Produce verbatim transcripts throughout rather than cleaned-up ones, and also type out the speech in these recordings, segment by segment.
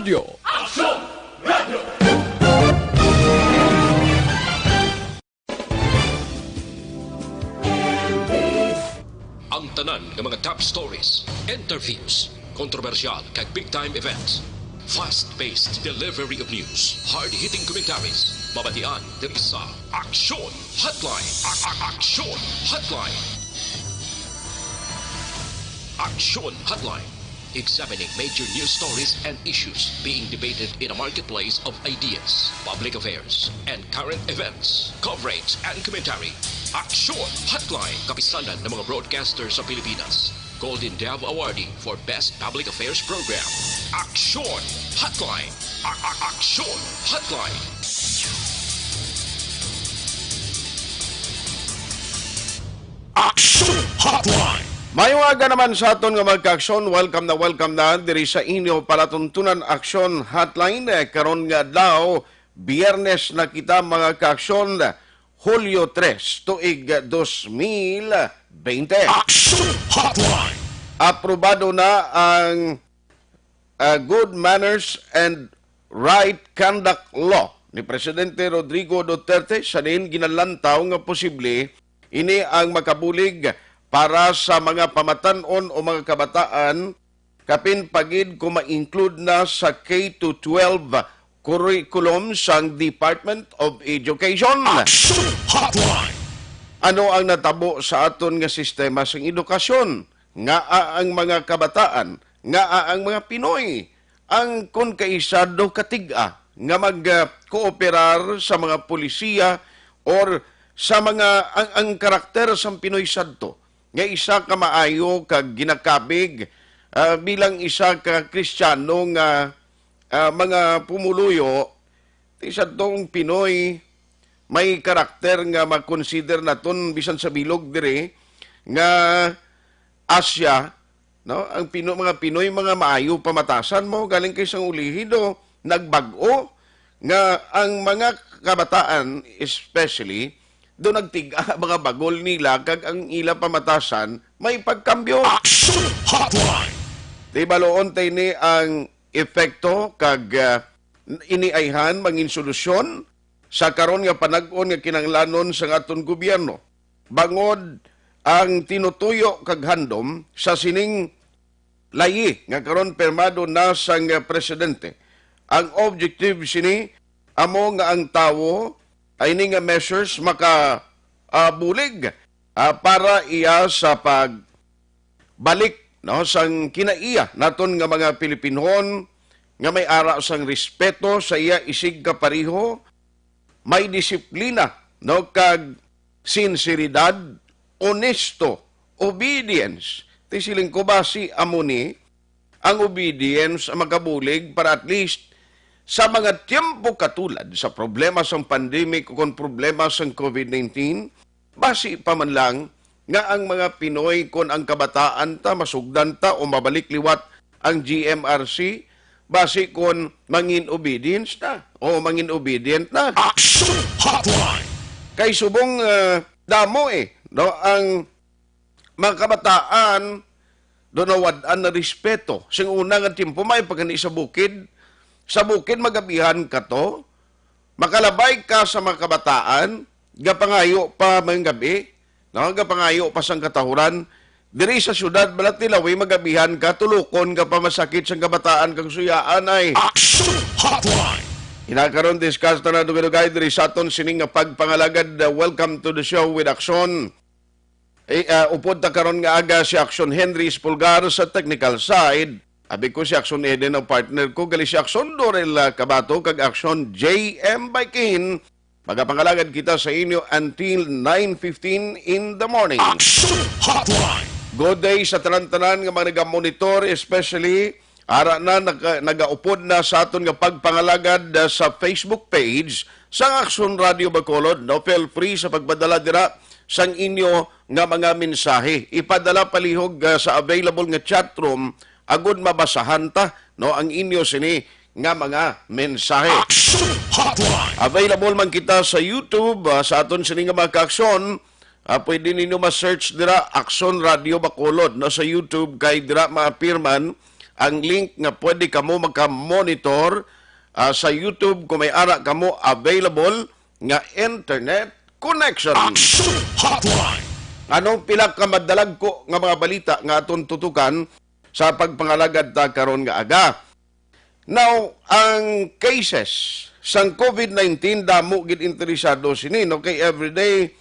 Radyo. Aksyon Radyo! Ang tanan nga mga top stories, interviews, kontrobersyal kag big time events. Fast-paced delivery of news, hard-hitting commentaries. Mabatian diri sa Aksyon Hotline. A- a- Aksyon Hotline. Aksyon Hotline. Examining major news stories and issues being debated in a marketplace of ideas, public affairs, and current events. Coverage and commentary. Aksyon Hotline. Kapisanan ng mga broadcaster sa Pilipinas. Golden Dove Awardee for Best Public Affairs Program. Aksyon Hotline. A- a- Aksyon Hotline. Aksyon Hotline. Maayong aga naman sa aton nga mga kaaksyon. Welcome na welcome na diri sa inyo palatuntunan Aksyon Hotline. Eh, karon nga adlaw, Biyernes na kita, mga kaaksyon, Hulyo tres, tuig dos mil bente. Aksyon Hotline. Aprobado na ang ah, Good Manners and Right Conduct Law ni Presidente Rodrigo Duterte, sa diin ginalantaw nga posible ini ang makabulig para sa mga pamatan-on o mga kabataan, kapin pa gid kung ma-include na sa K to twelve curriculum sang Department of Education. Aksyon Hotline. Ano ang natabo sa aton nga sistema sang edukasyon? Ngaa ang mga kabataan, ngaa ang mga Pinoy, ang kon kaisa daw katig-a nga mag-kooperar sa mga polisiya or sa mga, ang, ang karakter sang Pinoy sadto nga isa ka maayo kag ginakabig, ah, bilang isa ka Kristiyano nga, ah, mga pumuluyo, ti sadtong Pinoy may karakter nga ma-consider naton bisan sa bilog diri nga Asia, no? Ang Pino-, mga Pinoy, mga maayo pamatasan mo, galing kay sang ulihi do, nagbag-o nga ang mga kabataan, especially, do nagtig-a mga bagol nila kag ang ila pamatasan may pagkambyo. Action Hotline. Di baloon tay ni ang epekto kag, ah, iniayhan mangin solusyon sa karon nga panag-on nga kinahanglanon sang aton gobyerno, bangod ang tinutuyo kag handom sa sining layi nga karon pirmado na sang presidente. Ang objective sini amo nga ang tawo ay ini nga measures maka, ah, bulig, ah, para iya sa pag balik, no, sang kinaiya naton nga mga Pilipinhon nga may ara sang respeto sa iya isig kapareho, may disiplina, no, kag sinseridad, onesto, obedience. Ti siling ko, basi amo ni ang obedience ang makabulig para at least sa mga tiyempo katulad sa problema sang pandemic o kon problema sang covid nineteen, basi pa man lang nga ang mga Pinoy, kon ang kabataan ta, masugdan ta o mabalik liwat ang G M R C, basi kon mangin obedience na o mangin obedient na. Action Hotline. Kay subong, ah, damo, eh, no, ang mga kabataan do nawad-an na respeto. Sing una nga tiyempo, may pagani sa bukid. Sa bukid, magabihan ka to. Makalabay ka sa mga kabataan, gapangayo pa may gabi, no? Gapangayo pa sang katahuran. Diri sa syudad, balat ni Lawi, magabihan ka, tulokon ka pa, masakit sang kabataan kag suyaan ay. Action Hotline. Inakaron, discuss ta na dugay-dugay diri sa aton sining nga pagpangalagad. Uh, welcome to the show with Action. Eh, ah, upod ta karon nga aga si Action Henry Espulgar sa technical side. Abi ko si Action Eden ang partner ko, gali si Action Dorel, ah, Kabato kag Action J M Baikin. Magapangalagad kita sa inyo until nine fifteen in the morning. Action Hotline. Good day sa tanan-tanan nga mga nagamonitor, especially ara na nag-, nagaupod na sa aton nga pagpangalagad, ah, sa Facebook page sang Action Radio Bacolod, no? Feel free sa pagpadala dira sang inyo nga mga mensahe. Ipadala palihog, ah, sa available nga chat room agud mabasahan ta, no, ang inyo sini nga mga mensahe. Action Hotline. Available man kita sa YouTube, ah, sa aton sini nga mga kaaksyon. Ah, pwede ninyo ma-search dira, Action Radio Bacolod, no, sa YouTube, kay dira maappear man ang link nga pwede kamo makamonitor, ah, sa YouTube kung may ara kamo available nga internet connection. Action Hotline! Anong pila ka madalagko nga mga balita nga aton tutukan sa pagpangalagad ta karon nga aga? Now, ang cases sang COVID nineteen, damo gid interesado sini, no? Kay everyday,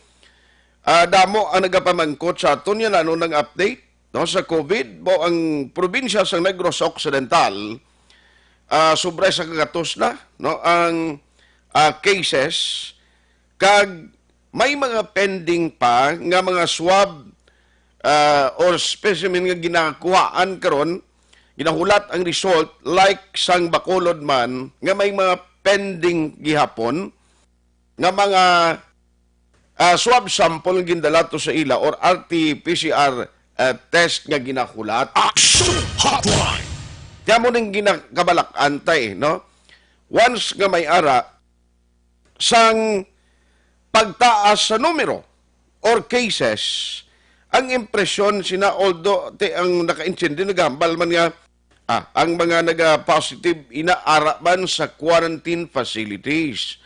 ah, damo ang nagapamangkot sa aton yan, ano nang update, no, sa COVID. Mao ang probinsya sang Negros Occidental, ah, sobra sa kagatos na, no, ang, ah, cases, kag may mga pending pa nga mga swab, ah, or specimen nga ginakuhaan karon, ginahulat ang result, like sang Bacolod man nga may mga pending gihapon nga mga, ah, swab sample nga gindala to sa ila or R T P C R, ah, test nga ginahulat. Action Hotline! Kaya mo ning ginakabalak-an ta, eh, no? Once nga may ara sang pagtaas sa numero or cases, ang impresyon sina, although ti ang nakaintindi, nagahambal man nga, ah, ang mga naga-positive inaara man sa quarantine facilities.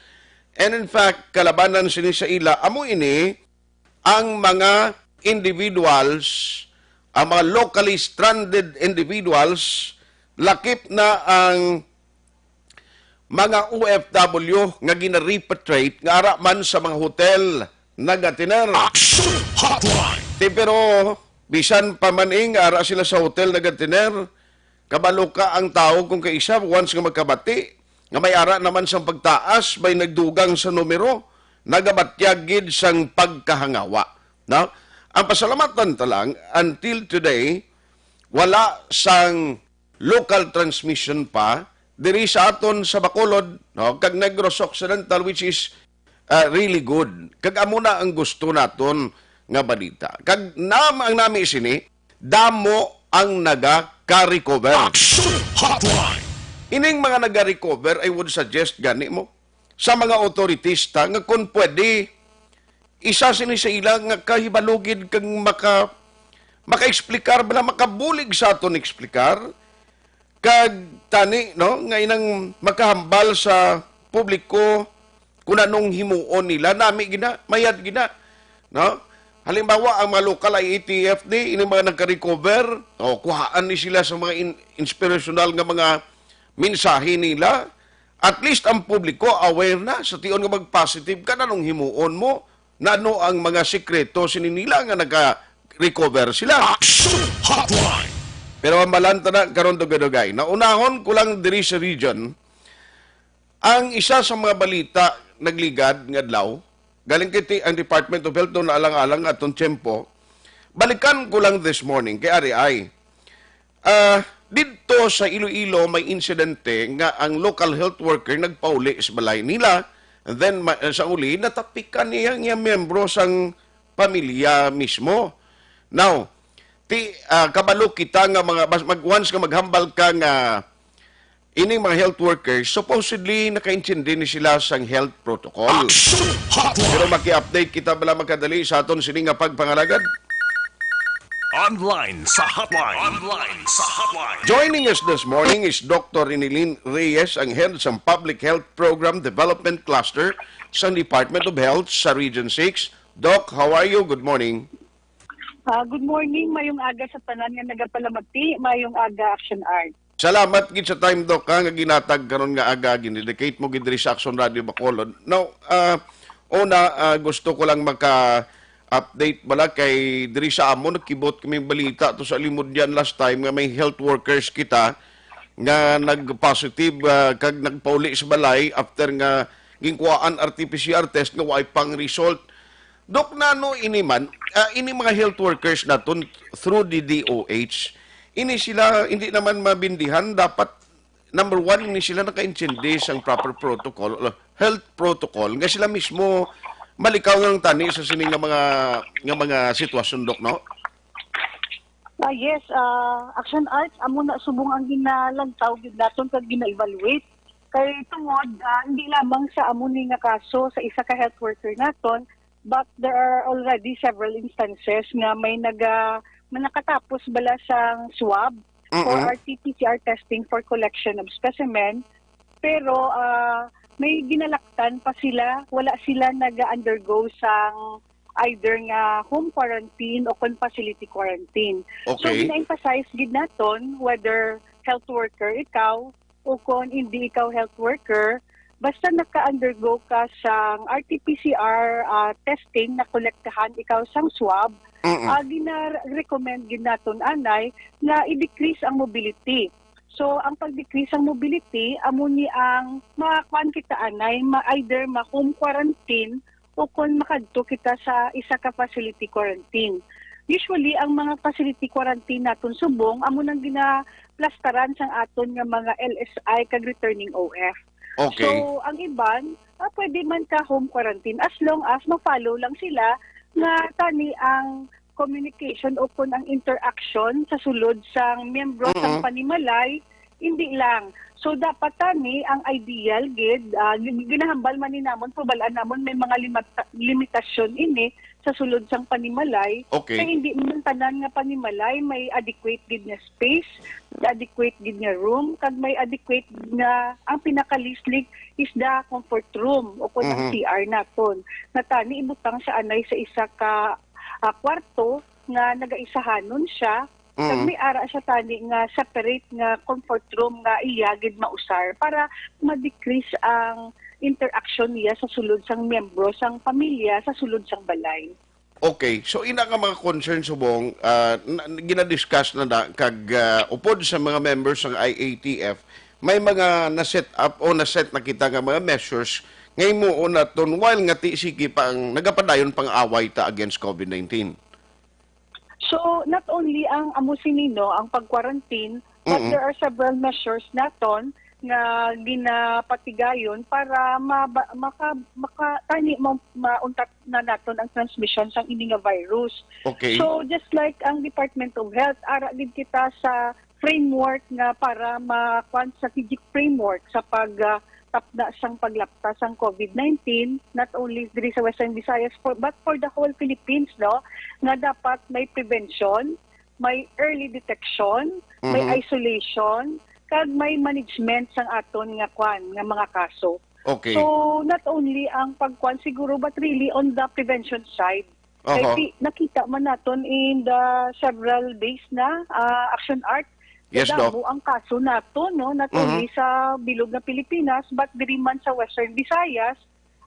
And in fact, kalabanan sini sa ila, amo ini ang mga individuals, ang mga locally stranded individuals, lakip na ang mga O F W nga gina-repatriate nga ara man sa mga hotel nagatiner. Action Hotline! Ti, pero bisan pa man, eh, nga ara sila sa hotel nagatiner, kabalo ka ang tawo kung kaisa, once nga magkabati nga may ara naman sang pagtaas, may nagdugang sa numero, nagabatyag gid sang pagkahangawa, no? Ang pasalamatan ta lang, until today, wala sang local transmission pa diri sa aton sa Bacolod, no, kag Negros Occidental, which is, ah, really good. Kag amo na ang gusto naton nga balita. Kag nam-, ang nami sini, damo ang naga-recover. Action Hotline! Ining mga naga-recover, I would suggest gani mo sa mga authorities ta nga kung pwede, isa sini sa ila nga kahibalugid kag maka-, maka-explicar bala, makabulig sa aton explicar, kag tani, no, nga inang makahambal sa publiko kung anong himuon nila, nami gina, mayad gina, no? Halimbawa, ang mga local I A T F D, ini mga nagka-recover, o, kuhaan ni sila sa mga in-, inspirational nga mga mensahe nila. At least ang publiko aware na sa tion nga mag-positive ka, anong himuon mo, nano ang mga sikreto sini nila nga naka-recover sila. Action Hotline! Pero ang balanta na karon, dugay-dugay. Naunahon ko lang diri sa region, ang isa sa mga balita nagligad nga adlaw, galing kay ti-, ang Department of Health, no, naalang-alang nga atong tiyempo. Balikan ko lang this morning kay ari ay, ah, didto sa Iloilo may insidente nga ang local health worker nagpauli sa balay nila, and then ma-, sa uli natapikan niya nga miyembro sang pamilya mismo. Now, ti, ah, kabalo kita nga mga bas-, mag-, once nga maghambal ka nga ining mga health workers, supposedly nakaintindi ni sila sang health protocol. Action Hotline! Pero maki-update kita bala makadali sa aton sini nga pagpangalagad. Online sa hotline. Online sa hotline. Joining us this morning is Doctor Rinilin Reyes, ang head sa Public Health Program Development Cluster sa Department of Health sa Region six. Doc, how are you? Good morning. Ah, good morning, mayong aga sa tanan nga nagapalamati, mayong aga, Action Art. Salamat gid sa time, Doc, ha, nga ginatag karon nga aga, gindedicate mo gid diri sa Action Radio Bacolod. Now, ah, una, ah, gusto ko lang maka-update bala kay diri sa amon, nakibot kami balita to sa Alimodian last time nga may health workers kita nga nag-positive, ah, kag nagpauli sa balay after nga ginkuhaan R T P C R test nga way pang result. Doc, nano ini man, ah, ini mga health workers naton through the D O H, ini sila hindi naman mabindihan, dapat number one, ini sila nakaintindi sang proper protocol, uh, health protocol, nga sila mismo malikaw nga tani sa sini nga mga, nga mga sitwasyon, Doc, no? Ah, yes, ah, Action Arts, amo na subong ang ginalangtaw gid naton kag gina-evaluate. Kay tungod, ah, hindi lamang sa amo ni nga kaso sa isa ka health worker naton, but there are already several instances nga may naga-, may nakatapos bala sang swab for Mm-mm. R T P C R testing for collection of specimen. Pero, ah, may ginalaktan pa sila. Wala sila nag-undergo sang either nga home quarantine o kon facility quarantine. So, Okay. gina-emphasize gid naton whether health worker ikaw o kon hindi ikaw health worker, basta naka-undergo ka sang R T P C R, ah, testing, nakolektahan ikaw sang swab, Mm-mm. ah, gina-recommend gid naton anay nga i-decrease ang mobility. So, ang pag-decrease ang mobility, amo ni ang makuan kita anay, ma-, either ma-home quarantine o kon makadto kita sa isa ka facility quarantine. Usually, ang mga facility quarantine naton subong, amo nang ginaplastaran sang aton nga mga L S I kag returning O F. Okay. So, ang iban, ah, pwede man ka home quarantine as long as ma-follow lang sila nga tani ang communication o kon ang interaction sa sulod sang miyembro sang Mm-mm. panimalay, hindi lang. So, dapat tani ang ideal gid, ah, gin-, ginahambal man ni namon, pabal-an namon may mga limata-, limitasyon ini sa sulod sang panimalay. Okay. Kay hindi man tanan nga panimalay may adequate gid nga space, adequate gid nga room, kag may adequate nga, ang pinaka-least is the comfort room o kon ang Mhm. C R naton. Nga tani ibutang siya anay sa isa ka, ah, kwarto nga nagaisahanon siya. Kag Mm. may ara siya tani nga separate nga comfort room nga iya gid mausar para ma-decrease ang interaction niya sa sulod sang miyembro sang pamilya sa sulod sang balay. Okay. So, ina nga mga concern subong, ah, na, na, gina-discuss na na kag, ah, upod sa mga members sang I A T F, may mga na-set up o na-set na kita nga mga measures nga himuon naton while nga ti sige pa ang nagapadayon pang away ta against COVID nineteen. So, not only ang amo sini, no, ang pag-quarantine, but Mm-mm. there are several measures naton nga ginapatigayon para ma-, maka-, maka-, tani ma-, mauntat na naton ang transmission sang ini nga virus. Okay. So, just like ang Department of Health, ara gid kita sa framework nga para ma-, kuwan, strategic framework sa pag, ah, tapna sang paglapta sang COVID nineteen, not only diri sa Western Visayas, for, but for the whole Philippines, no, nga dapat may prevention, may early detection, may Mhm. isolation, kag may management sang aton nga kwan, nga mga kaso. Okay. So, not only ang pagkwan siguro, but really on the prevention side. Kay Oho. ti-, nakita man naton in the several days na, ah, Action Art, Yes, Doc. kadamo ang kaso naton, no? Not Mhm. only sa bilog nga Pilipinas, but diri man sa Western Visayas,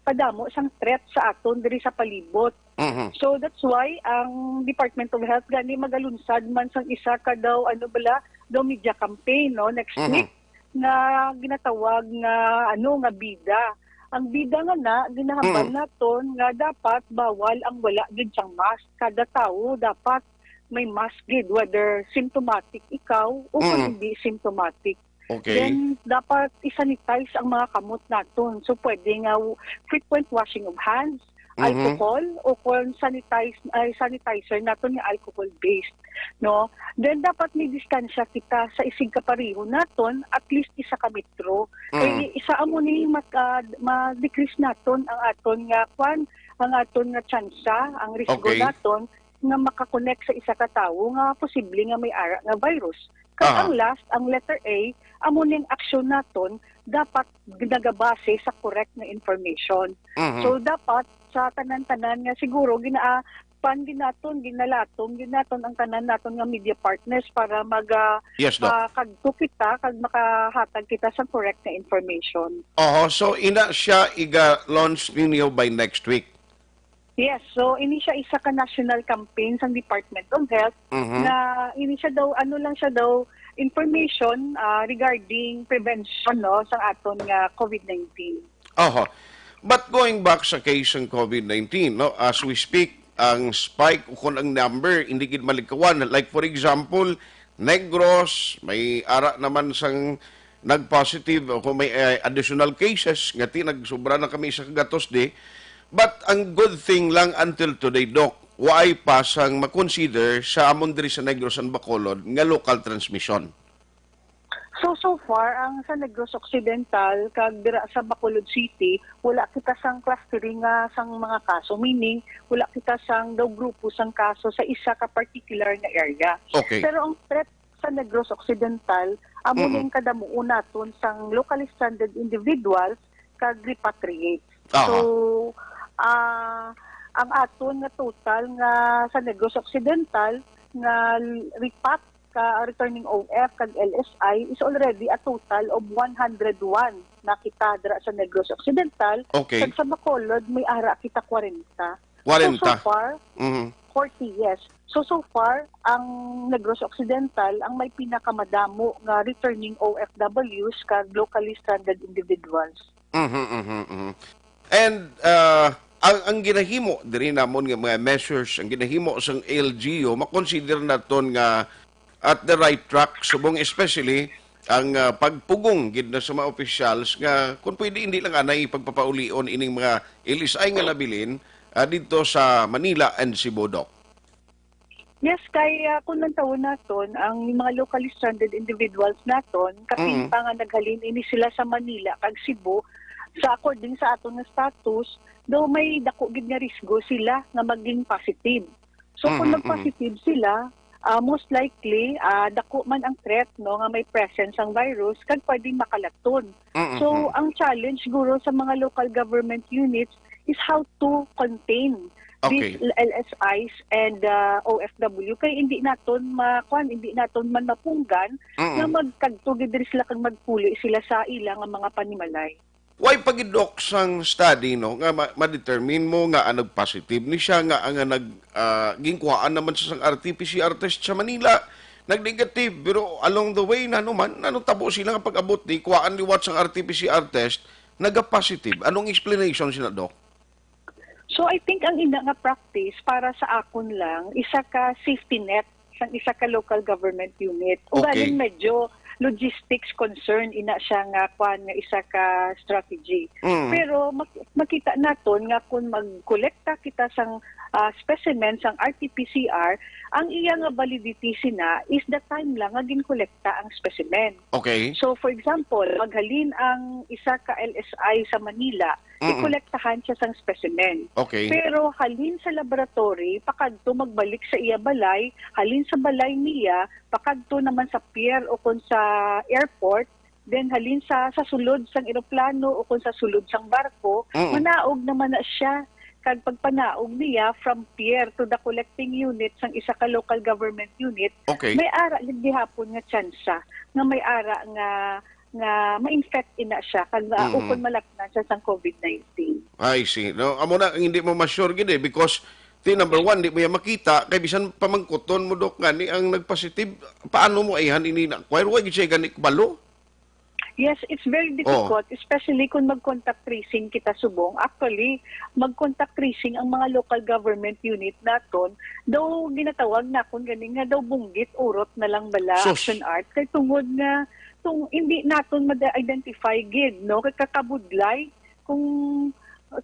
kadamo sang threat sa aton diri sa palibot. Mhm. So, that's why ang Department of Health gani magalunsad man sang isa ka daw, ano bala, daw media campaign, no, next Mhm. week, nga ginatawag nga, ano, nga bida. Ang bida nga na, ginahambal Mm. naton nga dapat bawal ang wala gid sang mask. Kada tawo dapat may mask gid, whether symptomatic ikaw o kung Mm. hindi symptomatic. Okay. Then, dapat i-sanitize ang mga kamot naton. So, pwede nga w-, frequent washing of hands, Mhm. alcohol, o kung sanitize, ay, sanitizer naton nga alcohol-based, no? Then, dapat may distansya kita sa isig kapareho naton, at least isa ka metro. Mm. Kay isa amo ni mak-, ah, ma-decrease naton ang aton nga kwan, ang aton nga tsansa, ang risgo Okay. naton nga makakonek sa isa ka tawo nga posible nga may ara nga virus. Kag Aha. ang last, ang letter A, amo ning aksyon naton dapat nagabase sa correct nga information. Mhm. So, dapat sa tanan-tanan nga siguro gina-, pan gid naton, ginalatom gid naton ang tanan naton nga media partners para mag, ah, Yes, Doc. ah, kadto kita kag makahatag kita sa correct nga information. Oho, so ina siya iga-launch ninyo by next week? Yes, so ini siya isa ka national campaign sang Department of Health Mhm. na ini siya daw, ano lang siya daw, information, ah, regarding prevention, no, sa aton nga COVID nineteen. Oho. But going back sa case ng COVID nineteen, no, as we speak, ang spike o kung ang number, hindi gid malikawan. Like, for example, Negros, may ara naman sang nag-positive o kung may, eh, additional cases, nga ti nagsobra na kami sa kagatos di. But ang good thing lang until today, Doc, waay pa sang makonsider sa amon diri sa Negros and Bacolod nga local transmission. So, so far, ang sa Negros Occidental kag dira sa Bacolod City, wala kita sang clustering nga sang mga kaso. Meaning, wala kita sang daw grupo sang kaso sa isa ka particular nga area. Okay. Pero ang threat sa Negros Occidental, amo Mm. ning kadamuon naton sang locally stranded individuals kag repatriates. Aha. So, ah, ang aton nga total nga sa Negros Occidental nga repat ka returning O F kag L S I is already a total of one hundred one na kita dira sa Negros Occidental. Okay. Kag sa Bacolod, may ara kita kwarenta. So, so Kwarenta. far, Mhm. forty, yes. So, so far, ang Negros Occidental ang may pinakamadamo nga returning O F Ws kag locally stranded individuals. Mhm, mhm, mhm. And, ah, ang, ang ginahimo diri namon nga mga measures, ang ginahimo sang L G U, makonsider naton nga at the right track, subong especially ang, ah, pagpugong gid na sa mga officials nga kung pwede hindi lang anay pagpapaulion ining mga L S I nga nabilin, ah, didto sa Manila and Cebu, Doc. Yes, kay, ah, kung lantawon naton, ang mga locally stranded individuals naton, kapin Mm. pa nga naghalin ini sila sa Manila kag Cebu, sa according sa aton nga status, daw may dako gid nga risgo sila nga maging positive. So, kung Mhm, mhm. nag-positive sila, ah, most likely, ah, dako man ang threat, no, nga may presence ang virus kag pwedeng makalaton. Mm, So, mm. ang challenge guro sa mga local government units is how to contain Okay. these L S Is and, ah, O F W kay hindi naton ma-, kuwan, hindi naton man mapunggan Mm. nga magkadto gid diri sila kag magpuli sila sa ila nga mga panimalay. Why pa gid, Doc, sang study, no, nga ma-, ma-determine mo nga ang nag-positive ni siya, nga ang nag, ah, ginkuhaan naman sa sang R T P C R test sa Manila, nag-negative, pero along the way, nano man, nano tabo sila nga pag-abot ni, kuhaan liwat sang R T P C R test, naga-positive. Anong explanation sila, Doc? So, I think ang ina nga practice para sa akon lang, isa ka safety net sang isa ka local government unit. Ugaling Okay. medyo logistics concern ina siya nga kwan nga isa ka strategy. Mm. Pero mak-, makita naton nga kung magkolekta kita sang, ah, specimen sang R T P C R, ang iya nga validity sina is the time lang nga ginkolekta ang specimen. Okay. So, for example, maghalin ang isa ka L S I sa Manila, Mm-mm. ikolektahan siya sang specimen. Okay. Pero halin sa laboratory, pakadto magbalik sa iya balay, halin sa balay niya, pakadto naman sa pier o kon sa airport, then halin sa, sa sulod sang eroplano o kon sa sulod sang barko, Mm. manaog naman na siya. Kag pagpanaog niya from pier to the collecting unit sang isa ka local government unit, Okay. may ara gid gihapon nga tsansa nga may ara nga, nga ma-infect ina siya kag nga Mm. ukon malapnan siya sang COVID nineteen. I see. No, amo na ang hindi mo ma-sure gid eh, because ti number one, di mo yan makita, kay bisan pamangkuton mo, Doc, ngani ang nagpositive, paano mo ayhan ini na-acquire? Wa gid siya gani kabalo? Yes, it's very Oh. difficult, especially kung mag-contact tracing kita subong. Actually, mag-contact tracing ang mga local government unit naton. Daw ginatawag nakon gani nga daw bunggit urot na lang bala Sus. Action Art. Kay tungod nga tung-, hindi naton ma-identify gid, no? Kay kakabudlay kung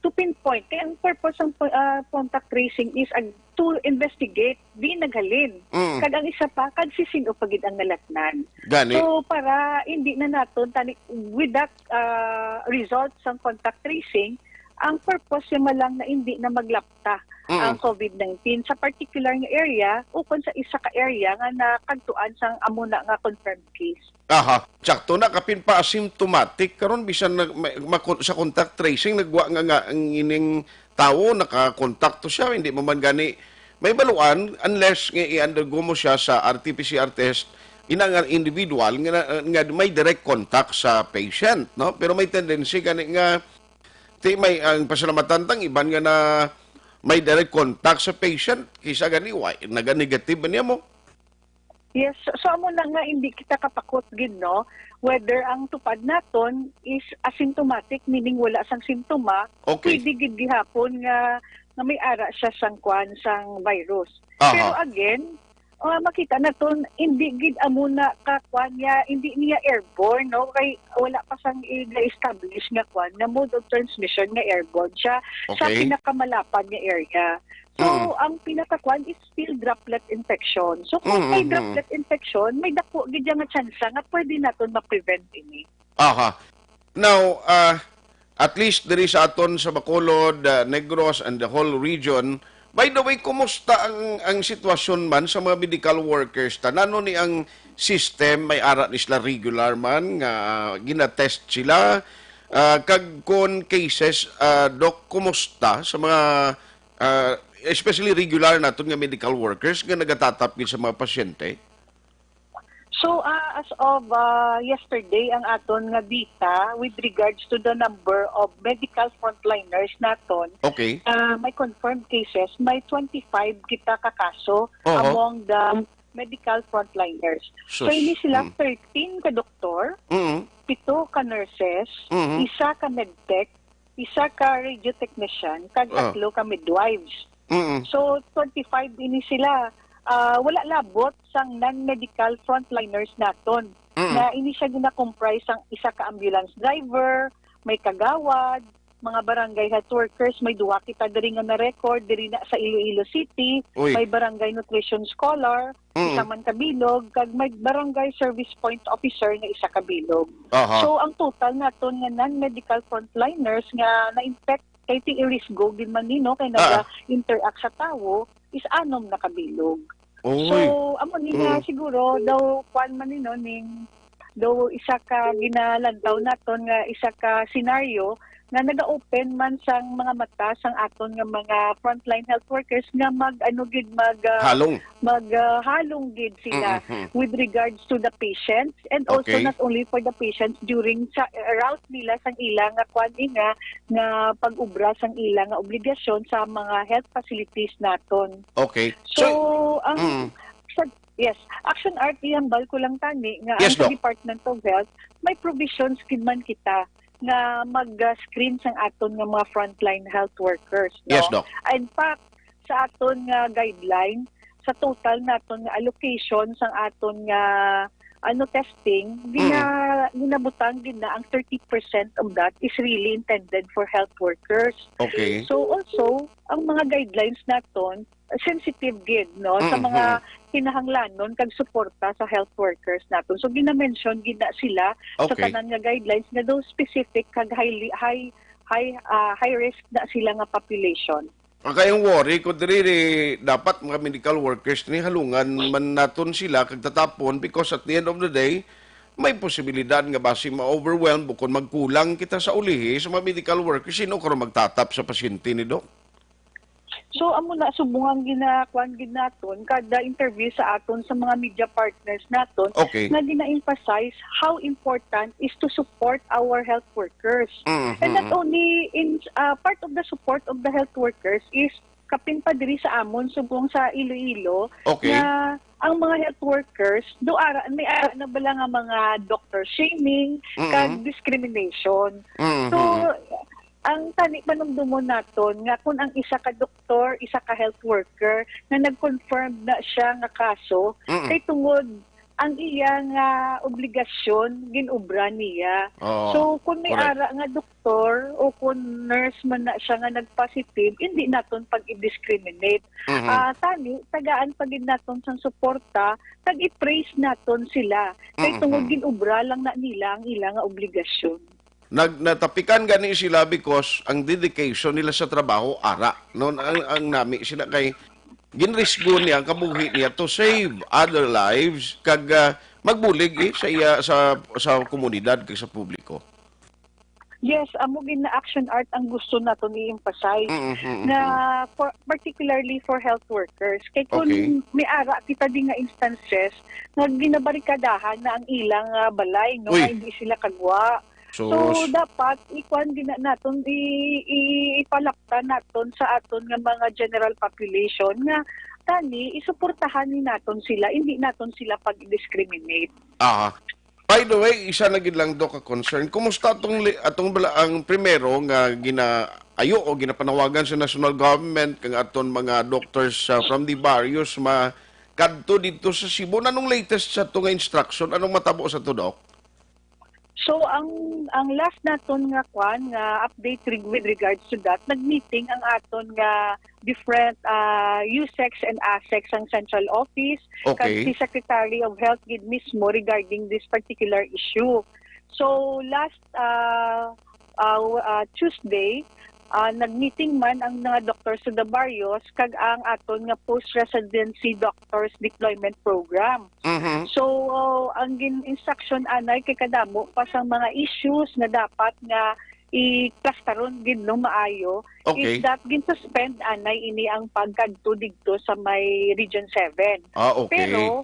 to pinpoint. Kaya ang purpose ng po-, ah, contact tracing is ag-, to investigate di naghalin. Mm. Kag ang isa pa, kag si sino pa gid ang nalatnan. Gani. So, para hindi na naton tani, with that, ah, result sang contact tracing, ang purpose niya man lang na hindi na maglapta Mm. ang COVID nineteen sa particular nga area ukon sa isa ka area nga nakadtuan sang amo na nga confirmed case. Aha, sakto na, kapin pa asymptomatic karon, bisan na, may, makon-, sa contact tracing, nagwa nga, nga ang ining tawo nakakontakto siya, hindi mo man gani may baluan unless nga i-undergo mo siya sa R T P C R test, ina nga individual nga, nga may direct contact sa patient, no? Pero may tendency gani nga, ti may ang pasalamatan tang iban nga na may direct contact sa patient, kisa gani, wa, naga-negative ba niya mo? Yes, so, so amo na nga hindi kita kapakot gid, no, whether ang tupad naton is asymptomatic, meaning wala sang simptoma, Okay. pwede gid gihapon nga, nga may ara siya sang kwan, sang virus. Aha. Pero again, ah, makita naton hindi gid amo na ka kwan niya, hindi niya airborne, no, kay wala pa sang i-establish nga kwan nga mode of transmission nga airborne siya sa Okay. pinakamalapad nga area. So, Mm. ang pinakakwan is still droplet infection. So, kung Mm, may mm, mm. droplet infection, may dako gid nga tsansa nga pwede naton ma-prevent ini. Aha. Now, ah, at least diri sa aton sa Bacolod, ah, Negros, and the whole region, By the way, kumusta ang, ang sitwasyon man sa mga medical workers? Tanano ni ang system, may ara ni sila regular man nga ginatest sila? Ah, kag kon cases, ah, Doc, kumusta sa mga, ah, especially regular naton nga medical workers nga nagatatap gid sa mga pasyente? So, ah, as of, ah, yesterday, ang aton nga data with regards to the number of medical frontliners naton, Okay. ah, may confirmed cases, may twenty-five kita ka kaso Oho. among the medical frontliners. So, Sus. ini sila Mm. thirteen ka doktor, Mm. pito ka nurses, Mm. isa ka medtech, isa ka radio technician, kag Ah. tatlo ka midwives. Mm. So, twenty-five ini sila. Ah, wala labot sang non-medical frontliners naton. Mm. Nga ini siya gina-comprise sang isa ka ambulance driver, may kagawad, mga barangay health workers, may duha kita diri nga na-record, diri na sa Iloilo City, Uy. may barangay nutrition scholar, Mm. isa man ka bilog, kag may barangay service point officer nga isa ka bilog. Aha. So, ang total naton nga non-medical frontliners nga na-infect, kay ti-, risgo gid man ni, no, kay Ah. naga-interact sa tawo, is anom na ka bilog. Oy. So, amo ni nga Mm. siguro daw kwan man ni, no, ning daw isa ka ginalantaw naton nga isa ka senaryo nga naga-open man sang mga mata sang aton nga mga frontline health workers nga mag, ano gid, mag, ah, Halong. mag, ah, halong gid sila Mm-hmm. with regards to the patients and also Okay. not only for the patients during sa route nila sang ila nga kwan ni nga, nga pag-ubra sang ila nga obligasyon sa mga health facilities naton. Okay. So, So, ang mm. sa, yes, Action Art, ihambal ko lang tani nga Yes, ang sa Doc. Department of Health, may provisions gid man kita nga mag-screen sang aton nga mga frontline health workers, no? Yes, Doc. In fact, sa aton nga guideline, sa total naton nga allocation sang aton nga, ano, testing, gina-, Mm. ginabutang gid na ang thirty percent of that is really intended for health workers. Okay. So also, ang mga guidelines naton, sensitive gid, no, sa mga Mm-hmm. kinahanglanon kag suporta sa health workers naton. So, gina-mention gid na sila sa Okay. tanan nga guidelines nga daw specific kag highly, high, high, ah, high risk na sila nga population. Ang kayong worry ko diri, dapat mga medical workers ni halungan man naton sila kag tatapon, because at the end of the day, may posibilidad nga basi ma-overwhelm o kung magkulang kita sa ulihi sa mga medical workers, sino karon magtatap sa pasyente ni Doc? So, amo na, subong ang ginakuan gid naton, kada interview sa aton sa mga media partners naton, Okay. nga gina-emphasize how important is to support our health workers. Mm-hmm. And not only in, ah, part of the support of the health workers is kapin pa diri sa amon, subong sa Iloilo, Okay. nga ang mga health workers, do ara, may ara na bala nga mga doctor shaming, Mm-hmm. kag discrimination. Mm-hmm. So, ang tani panumdumon naton nga kung ang isa ka doktor, isa ka health worker na nag-confirm na siya nga kaso, Mm-mm. kay tungod ang iya nga obligasyon, gin-ubra niya. Oo, So, kung may correct. ara nga doktor o kung nurse man na siya nga nag-positive, hindi naton pag-i-discriminate. Mhm. Ah, tani, tagaan pa gid naton sang suporta, kag i-praise naton sila. Kay Mhm. tungod gin-ubra lang na nila ang ila nga obligasyon. Nag-, natapikan gani sila because ang dedication nila sa trabaho, ara. No, ang, ang nami sila kay ginrisgo niya ang kabuhi niya to save other lives kag, ah, magbulig, eh, sa iya, sa, sa komunidad kag sa publiko. Yes, amo gid na Action Art ang gusto naton i-emphasize Mm, mm, mm, na mm. for, particularly for health workers. Kay kung Okay. may ara kita di nga instances nga ginabarikadahan na ang ilang, ah, balay, no, Uy. nga hindi sila kagwa. So, Sus. dapat ikuan din na naton, i-, i-, ipalapta naton sa aton nga mga general population nga tani isuportahan ni naton sila, hindi naton sila pag-discriminate. Aha. By the way, isa na gid lang, Doc, ka concern. Kumusta atong li-, atong bala ang primero nga ginaayo o ginapanawagan sa national government kang aton mga doctors, ah, from the barrios ma kadto dito sa Cebu? Anong latest sa to nga instruction? Anong matabo sa to, Doc? So, ang, ang last naton nga kwan, nga update reg-, with regards to that, nag-meeting ang aton nga different, ah, USECs and ASECs ang central office, kag Okay. si Secretary of Health gid mismo regarding this particular issue. So, last, ah, ah, w-, ah, Tuesday, ah, nag-meeting man ang mga Doctors to the Barrios kag ang aton nga post-residency doctors deployment program. Mhm. So, ang gin-instruction anay kay kadamo pa sang mga issues nga dapat nga i-plastaron gid, no, maayo, Okay. is that gin-suspend anay ini ang pagkadto didto sa may Region seven. Ah, okay. Pero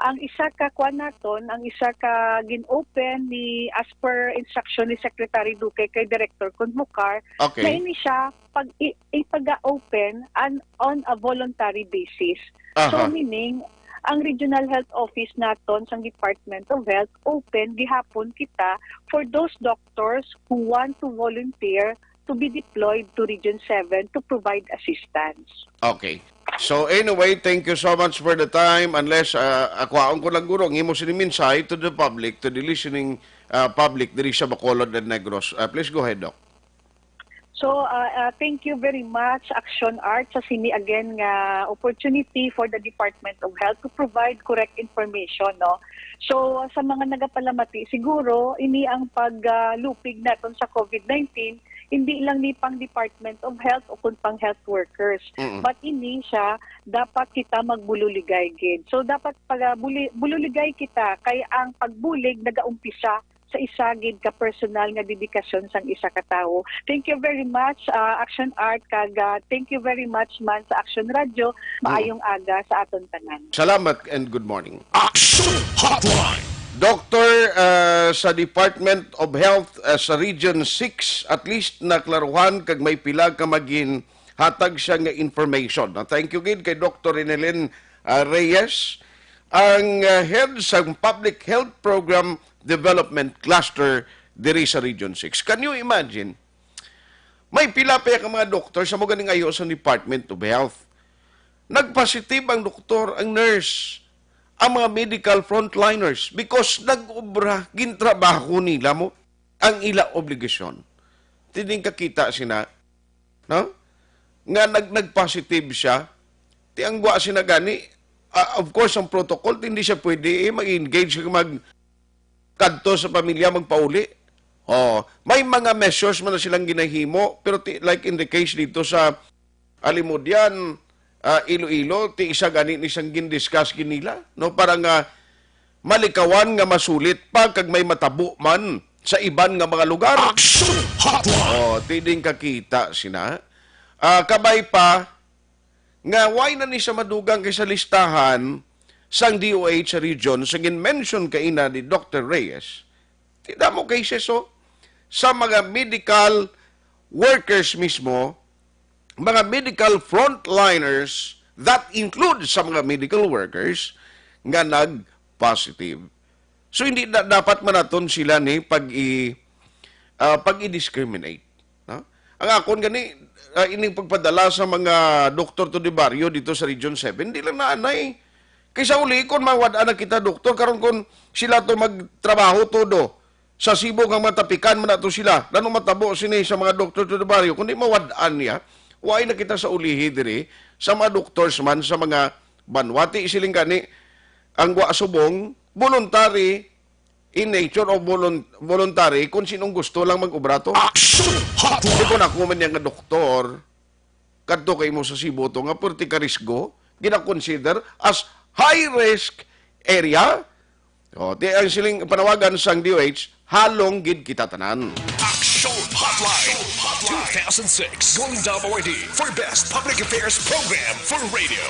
ang isa ka kuan naton, ang isa ka gin-open ni, as per instruction ni Secretary Duque kay Director Convocar, na Okay. ini siya pag i- ipag-open an- on a voluntary basis. So Aha. meaning, ang Regional Health Office naton sang Department of Health open gihapon kita for those doctors who want to volunteer to be deployed to Region seven to provide assistance. Okay. So anyway, thank you so much for the time. Unless uh, akwaon ko lang guro ang imo sini mensahe to the public, to the listening uh, public diri sa Bacolod and Negros. Uh, please go ahead, Doc. So, uh, uh, thank you very much, Action Art, sa sini again nga opportunity for the Department of Health to provide correct information, no? So, sa mga nagapalamati, siguro, ini ang paglupig naton sa COVID nineteen, hindi lang ni pang Department of Health o kun pang health workers, Mm. but ini siya, dapat kita magbululigay gid. So, dapat pag buli, bululigay kita, kay ang pagbulig nagaumpisa sa isa gid ka personal nga dedikasyon sang isa ka tawo. Thank you very much, uh, Action Art, kag uh, thank you very much man sa Action Radio. Maayong aga sa aton tanan. Salamat and good morning. Action Hotline. Doctor, uh, sa Department of Health uh, sa Region six, at least naklaruhan kag may pila ka magin hatag siya nga information. Na thank you gid kay Doctor Rinelin uh, Reyes, ang uh, head sa Public Health Program Development Cluster diri sa Region six. Can you imagine? May pila pa ka mga doktor sa mo ganing ayo sa Department of Health. Nagpositive ang doktor, ang nurse, ang mga medical frontliners because nag-obra, gintrabaho nila mo ang ila obligasyon. Tining kakita sina, no? Nga nag nagpositive siya, ti ang gwa sina gani, ah, of course, ang protocol, hindi siya pwede eh, mag-engage mag kadto sa pamilya magpauli. Oh, may mga measures man na silang ginahimo, pero ti, like in the case dito sa Alimodian, ah, Iloilo, ti isa gani ni sang gindiscuss ginila, no, para nga malikawan nga masulit pa kag may matabo man sa iban nga mga lugar. Action Hotline. Oh, ti din kakita sina. Ah, kabay pa nga why na ni sa madugang kay sa listahan sang D O H sa region sa gin-mention kaina ni Doctor Reyes. Ti damo cases, oh, sa mga medical workers mismo, mga medical frontliners, that includes sa mga medical workers nga nag-positive. So hindi na, dapat man naton sila ni pag i ah, pag-i-discriminate, no? Ang akon gani, ah, ining pagpadala sa mga doktor to the barrio dito sa Region seven, di lang naanay. Kay sa uli, kung mawad-an na kita doktor, karon kung sila to magtrabaho todo, sa Cebu kang matapikan man nato sila, nano matabo sini sa mga doktor to the barrio, kundi mawad-an niya, why na kita sa ulihi diri, sa mga doctors man, sa mga banwati, siling gani, ang wa subong, voluntary, in nature o volun- voluntary kung sinong gusto lang mag-obra to. Action Di Hotline. ko na ako man niya nga doktor, kadto kay mo sa Cebu to, nga purti ka risgo, gina-consider as high risk area. O, di ang siling panawagan sang D O H, halong gid kita tanan. Action Hotline. two thousand six Golden Dome Awardee for Best Public Affairs Program for Radio.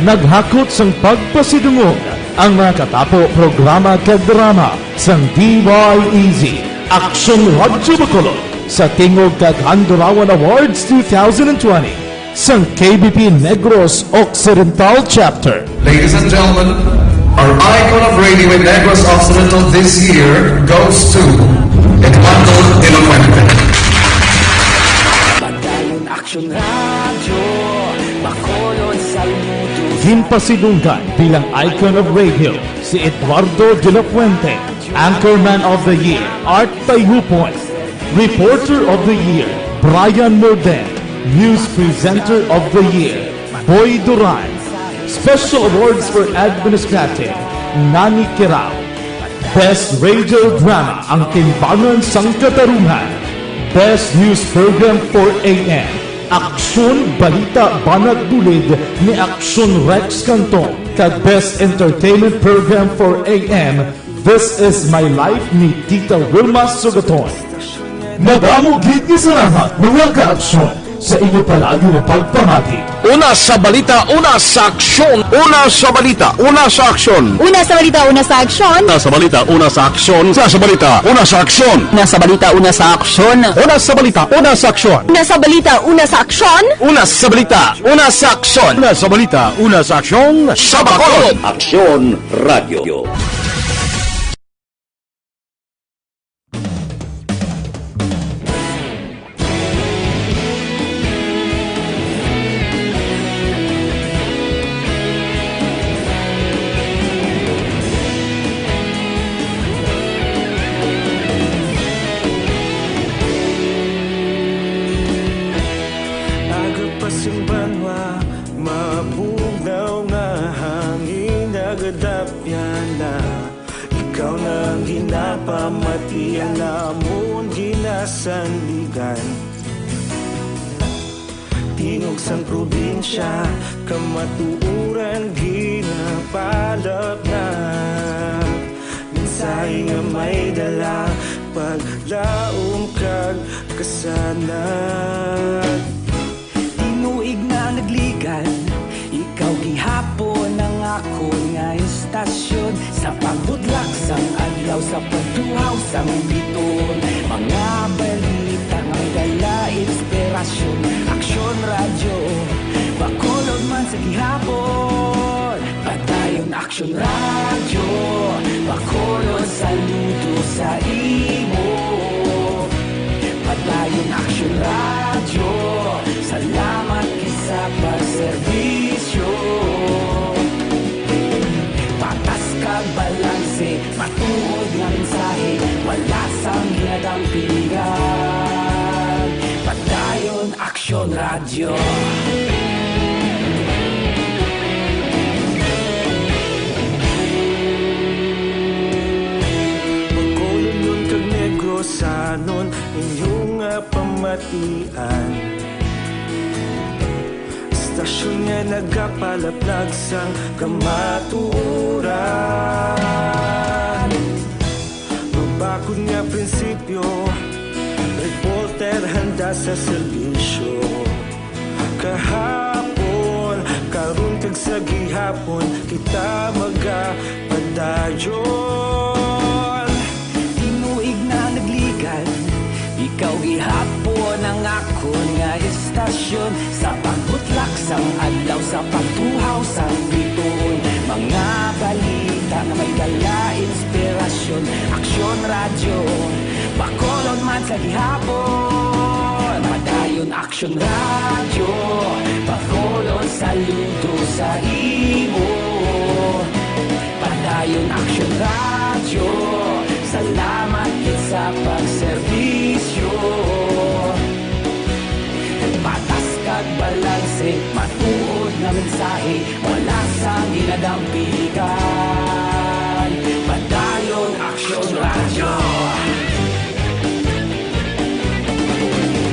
Naghakot sang pagpasidungog ang mga katapo programa kag drama sang D Y E Z, Action Radyo Bacolod, sa Tingog kag Handurawan Awards two thousand twenty sang K B P Negros Occidental Chapter. Ladies and gentlemen, our icon of radio in Negros Occidental this year goes to Eduardo de la Fuente. Padayon Action Radyo, Bacolod, Salmuto. Ginpasidunggan bilang icon of radio si Eduardo de la Fuente, Anchorman of the Year, Art Tayupon, Reporter of the Year, Brian Morden, News Presenter of the Year, Boy Duran. Special awards for administrative, Nani Kirao. Best Radio Drama, Ang Timbangan sang Katarungan. Best News Program, four A M, Aksyon Balita Banat Bulid ni Aksyon Rex Canton, kag Best Entertainment Program, four A M, This Is My Life ni Tita Wilma Sugaton. Madamo gid nga salamat, mga ka-aksyon, sa inyo palagi nga pagpamati. Una sa balita, una sa aksyon. Una sa balita, una sa aksyon. Una sa balita, una sa aksyon. Una sa balita, una sa aksyon. Una sa balita, una sa aksyon. Una sa balita, una sa aksyon. Una sa balita, una sa aksyon. Una sa balita, una sa aksyon. Una sa balita, una sa aksyon. Una sa balita, una sa aksyon. Sa Bacolod. Aksyon Radio. Aga pa sing banwa, mabugnaw nga hangin nagadapyan na. Ikaw na ang ginapamati, ang amon ginasandigan. Tingog sang probinsya, kamatuoran ginapalapnap. Mensahe nga may dala, paglaom kag kasanag. Tinuig na nagligad, ikaw gihapon ang akon nga istasyon. Sa pagbutlak sang adlaw, sa pagtuhaw sang biton, mga balita nga may dala inspirasyon. Aksyon Radyo, Bacolod man sa gihapon. Padayon Aksyon Radyo, Bacolod, saludo sa imo. Padayon Aksyon Radyo, salamat gid sa pagserbisyo. Patas kag balanse, matuod nga mensahe, wala sang ginadampigan. Padayon Aksyon Radyo. Bacolodnon kag Negrosanon, inyo nga pamatian. Istasyon nga nagapalaplag sang kamatuoran. Mabakod nga prinsipyo, reporter handa sa serbisyo. Kahapon, karon kag sa gihapon, kita magapadayon. Tinuig na nagligad, ikaw gihapon ang akon nga istasyon. Sa pagbutlak sang adlaw, sa pagtuhaw sang bituon, mga balita nga may dala inspirasyon. Aksyon Radyo, Bacolod man sa gihapon. Padayon Aksyon Radyo, Bacolod, saludo sa imo. Padayon Aksyon Radyo, salamat gid sa pagserbisyo. Patas kag balanse, matuod nga mensahe, wala sang ginadampigan. Padayon Aksyon Radyo.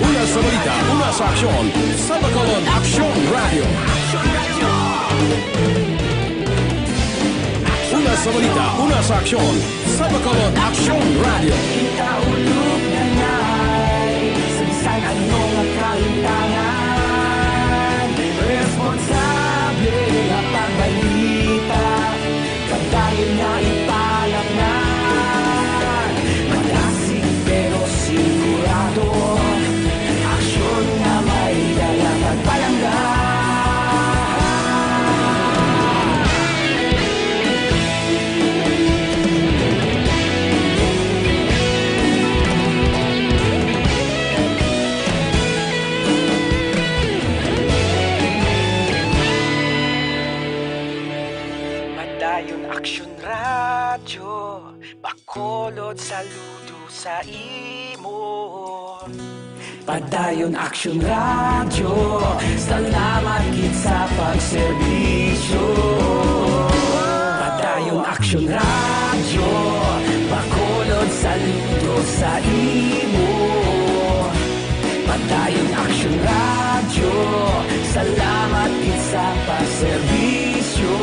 Una sa balita, una sa aksyon, sa Bacolod Aksyon Radyo. Una sa balita, una sa aksyon, sa Bacolod Aksyon Radyo. Kita ulog na nay, sa bisan ano nga kahitangan, responsable nga pagbalita. Padayon nga ipalapngan, madasig pero sigurado. Aksyon nga may dala pagpalangga. Padayon Aksyon Radyo, Bacolod, saludo sa imo. Padayon Aksyon Radyo, salamat gid sa pagserbisyo. Padayon Aksyon Serbisyo,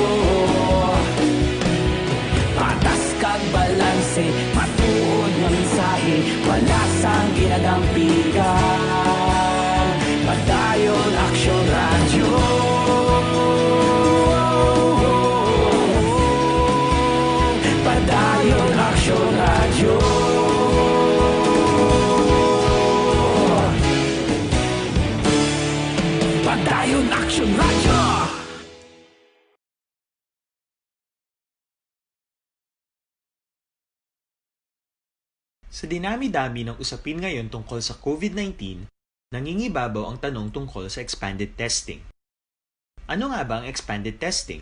patas kag balanse, matuod nga mensahe, wala sang ginagampigan. Padayon Aksyon Radyo. Padayon Aksyon Radyo. Padayon Aksyon Radyo. Sa dinami-dami ng usapin ngayon tungkol sa COVID nineteen, nangingibabaw ang tanong tungkol sa expanded testing. Ano nga ba ang expanded testing?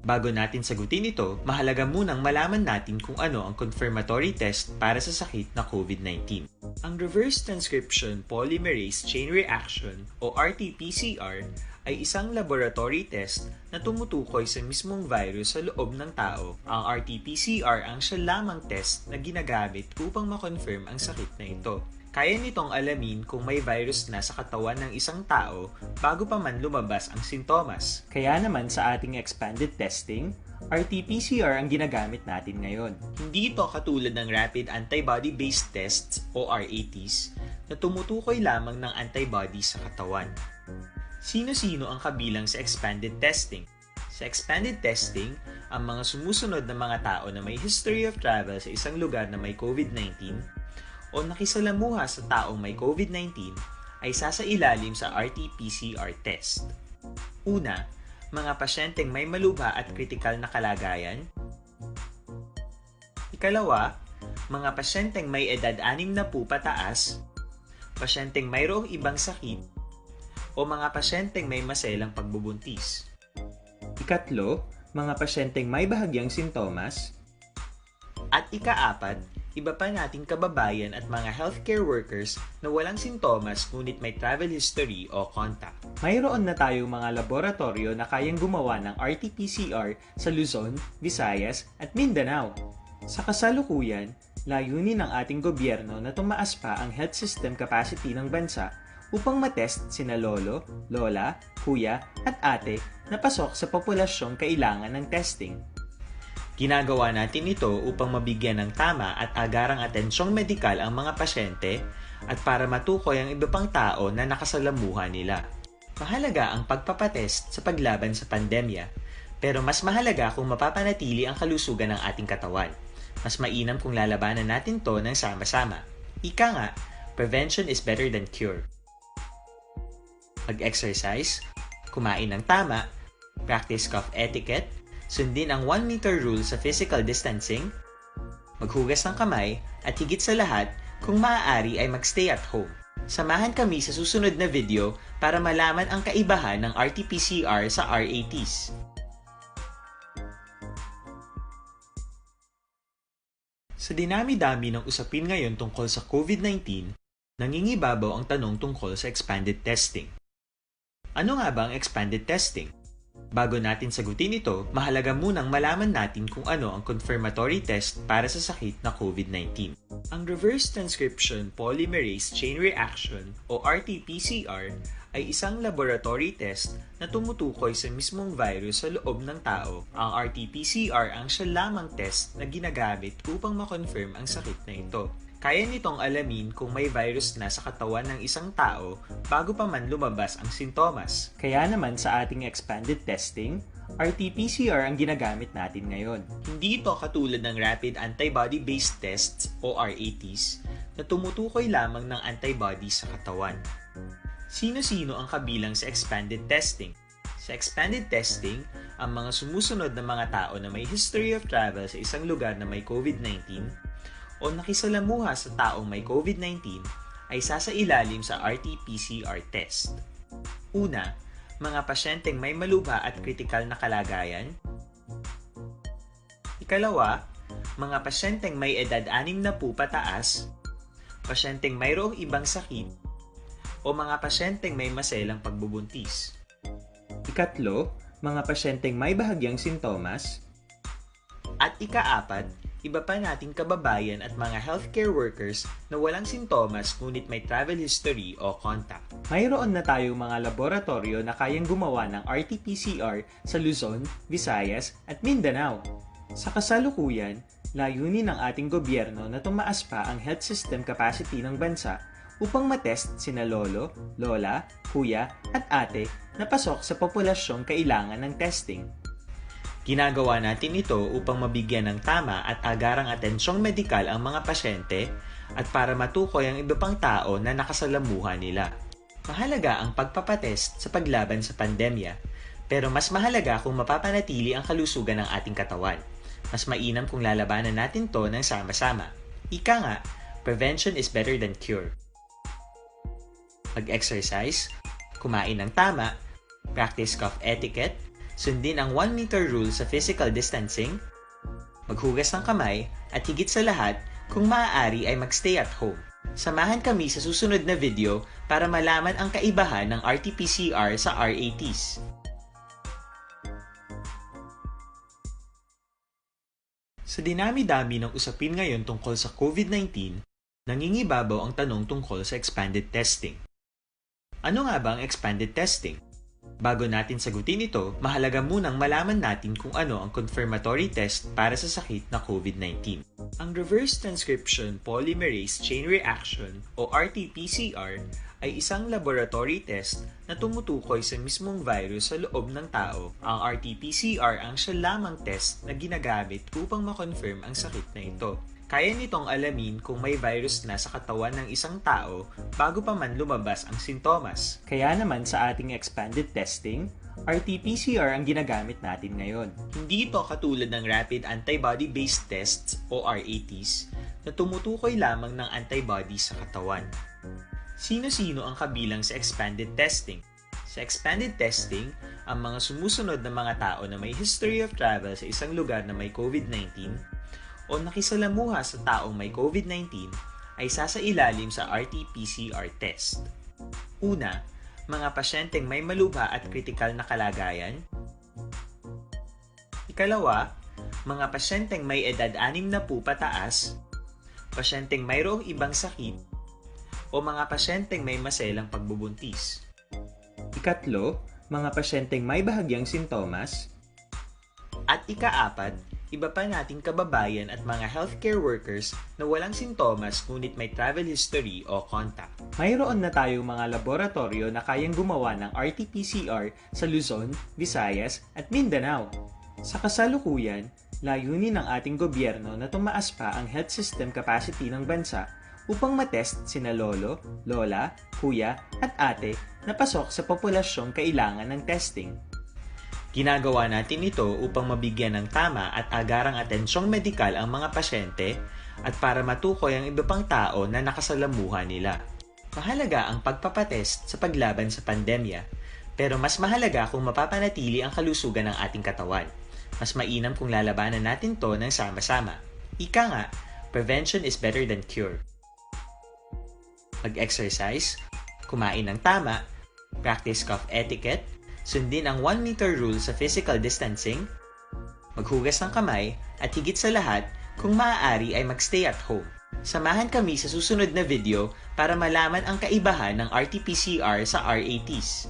Bago natin sagutin ito, mahalaga munang malaman natin kung ano ang confirmatory test para sa sakit na COVID nineteen. Ang reverse transcription polymerase chain reaction o R T P C R ay isang laboratory test na tumutukoy sa mismong virus sa loob ng tao. Ang R T P C R ang siya lamang test na ginagamit upang ma-confirm ang sakit na ito. Kaya nitong alamin kung may virus na sa katawan ng isang tao bago pa man lumabas ang sintomas. Kaya naman sa ating expanded testing, R T P C R ang ginagamit natin ngayon. Hindi ito katulad ng rapid antibody-based tests o R A Ts na tumutukoy lamang ng antibody sa katawan. Sino-sino ang kabilang sa expanded testing? Sa expanded testing, ang mga sumusunod na mga tao na may history of travel sa isang lugar na may COVID nineteen o nakisalamuha sa taong may COVID nineteen ay sasailalim sa R T P C R test. Una, mga pasyenteng may malubha at kritikal na kalagayan. Ikalawa, mga pasyenteng may edad anim na po pataas, pasyenteng mayroong ibang sakit, o mga pasyenteng may maselang pagbubuntis. Ikatlo, mga pasyenteng may bahagyang sintomas. At ikaapat, iba pa nating kababayan at mga healthcare workers na walang sintomas ngunit may travel history o contact. Mayroon na tayong mga laboratoryo na kayang gumawa ng R T P C R sa Luzon, Visayas, at Mindanao. Sa kasalukuyan, layunin ng ating gobyerno na tumaas pa ang health system capacity ng bansa upang matest sina lolo, lola, kuya, at ate na pasok sa populasyong kailangan ng testing. Ginagawa natin ito upang mabigyan ng tama at agarang atensyong medikal ang mga pasyente at para matukoy ang iba pang tao na nakasalamuha nila. Mahalaga ang pagpapatest sa paglaban sa pandemya, pero mas mahalaga kung mapapanatili ang kalusugan ng ating katawan. Mas mainam kung lalabanan natin to ng sama-sama. Ika nga, prevention is better than cure. Mag-exercise, kumain ng tama, practice cough etiquette, sundin ang one meter rule sa physical distancing, maghugas ng kamay, at higit sa lahat, kung maaari ay mag-stay at home. Samahan kami sa susunod na video para malaman ang kaibahan ng R T P C R sa R A Ts. Sa dinami-dami ng usapin ngayon tungkol sa COVID nineteen, nangingibabaw ang tanong tungkol sa expanded testing. Ano nga ba ang expanded testing? Bago natin sagutin ito, mahalaga munang malaman natin kung ano ang confirmatory test para sa sakit na COVID nineteen. Ang reverse transcription polymerase chain reaction o R T P C R ay isang laboratory test na tumutukoy sa mismong virus sa loob ng tao. Ang R T P C R ang siya lamang test na ginagamit upang ma-confirm ang sakit na ito. Kaya nitong alamin kung may virus na sa katawan ng isang tao bago pa man lumabas ang sintomas. Kaya naman sa ating expanded testing, R T P C R ang ginagamit natin ngayon. Hindi ito katulad ng rapid antibody-based tests o R A Ts na tumutukoy lamang ng antibody sa katawan. Sino-sino ang kabilang sa expanded testing? Sa expanded testing, ang mga sumusunod na mga tao na may history of travel sa isang lugar na may COVID nineteen o nakisalamuha sa taong may COVID nineteen ay sasailalim sa R T P C R test. Una, mga pasyenteng may malubha at kritikal na kalagayan. Ikalawa, mga pasyenteng may edad anim na po pataas, pasyenteng mayroong ibang sakit, o mga pasyenteng may maselang pagbubuntis. Ikatlo, mga pasyenteng may bahagyang sintomas. At ikaapat, Iba pa nating kababayan at mga healthcare workers na walang sintomas ngunit may travel history o contact. Mayroon na tayong mga laboratoryo na kayang gumawa ng R T P C R sa Luzon, Visayas, at Mindanao. Sa kasalukuyan, layunin ng ating gobyerno na tumaas pa ang health system capacity ng bansa upang matest sina lolo, lola, kuya, at ate na pasok sa populasyong kailangan ng testing. Ginagawa natin ito upang mabigyan ng tama at agarang atensyong medikal ang mga pasyente at para matukoy ang iba pang tao na nakasalamuha nila. Mahalaga ang pagpapatest sa paglaban sa pandemya, pero mas mahalaga kung mapapanatili ang kalusugan ng ating katawan. Mas mainam kung lalabanan natin to ng sama-sama. Ika nga, prevention is better than cure. Mag-exercise, kumain ng tama, practice cough etiquette, sundin ang one meter rule sa physical distancing, maghugas ng kamay, at higit sa lahat, kung maaari ay mag-stay at home. Samahan kami sa susunod na video para malaman ang kaibahan ng R T P C R sa R A Ts. Sa dinami-dami ng usapin ngayon tungkol sa COVID nineteen, nangingibabaw ang tanong tungkol sa expanded testing. Ano nga ba ang expanded testing? Bago natin sagutin ito, mahalaga munang malaman natin kung ano ang confirmatory test para sa sakit na COVID nineteen. Ang reverse transcription polymerase chain reaction o R T P C R ay isang laboratory test na tumutukoy sa mismong virus sa loob ng tao. Ang R T P C R ang siya lamang test na ginagamit upang ma-confirm ang sakit na ito. Kaya nitong alamin kung may virus na sa katawan ng isang tao bago pa man lumabas ang sintomas. Kaya naman sa ating expanded testing, R T P C R ang ginagamit natin ngayon. Hindi ito katulad ng rapid antibody-based tests o R A Ts na tumutukoy lamang ng antibodies sa katawan. Sino-sino ang kabilang sa expanded testing? Sa expanded testing, ang mga sumusunod na mga tao na may history of travel sa isang lugar na may COVID nineteen o nakisalamuha sa taong may COVID nineteen ay sasailalim sa R T P C R test. Una, mga pasyenteng may malubha at kritikal na kalagayan. Ikalawa, mga pasyenteng may edad anim na po pataas, pasyenteng mayroong ibang sakit, o mga pasyenteng may maselang pagbubuntis. Ikatlo, mga pasyenteng may bahagyang sintomas. At ikaapat, iba pa nating kababayan at mga healthcare workers na walang sintomas ngunit may travel history o contact. Mayroon na tayong mga laboratorio na kayang gumawa ng R T P C R sa Luzon, Visayas, at Mindanao. Sa kasalukuyan, layunin ng ating gobyerno na tumaas pa ang health system capacity ng bansa upang matest sina lolo, lola, kuya, at ate na pasok sa populasyong kailangan ng testing. Ginagawa natin ito upang mabigyan ng tama at agarang atensyong medikal ang mga pasyente at para matukoy ang iba pang tao na nakasalamuha nila. Mahalaga ang pagpapatest sa paglaban sa pandemya, pero mas mahalaga kung mapapanatili ang kalusugan ng ating katawan. Mas mainam kung lalabanan natin to ng sama-sama. Ika nga, prevention is better than cure. Mag-exercise, kumain ng tama, practice cough etiquette, sundin ang one meter rule sa physical distancing, maghugas ng kamay, at higit sa lahat, kung maaari ay mag-stay at home. Samahan kami sa susunod na video para malaman ang kaibahan ng R T P C R sa R A Ts.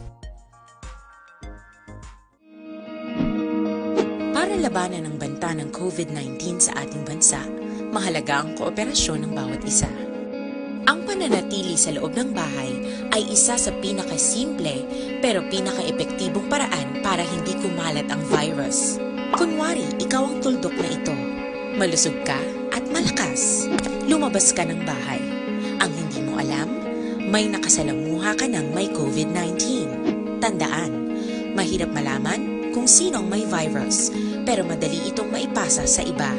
Para labanan ang banta ng COVID nineteen sa ating bansa, mahalaga ang kooperasyon ng bawat isa. Ang pananatili sa loob ng bahay ay isa sa pinakasimple pero pinakaepektibong paraan para hindi kumalat ang virus. Kunwari, ikaw ang tuldok na ito. Malusog ka at malakas. Lumabas ka ng bahay. Ang hindi mo alam, may nakasalamuha ka ng may COVID nineteen. Tandaan, mahirap malaman kung sino ang may virus, pero madali itong maipasa sa iba.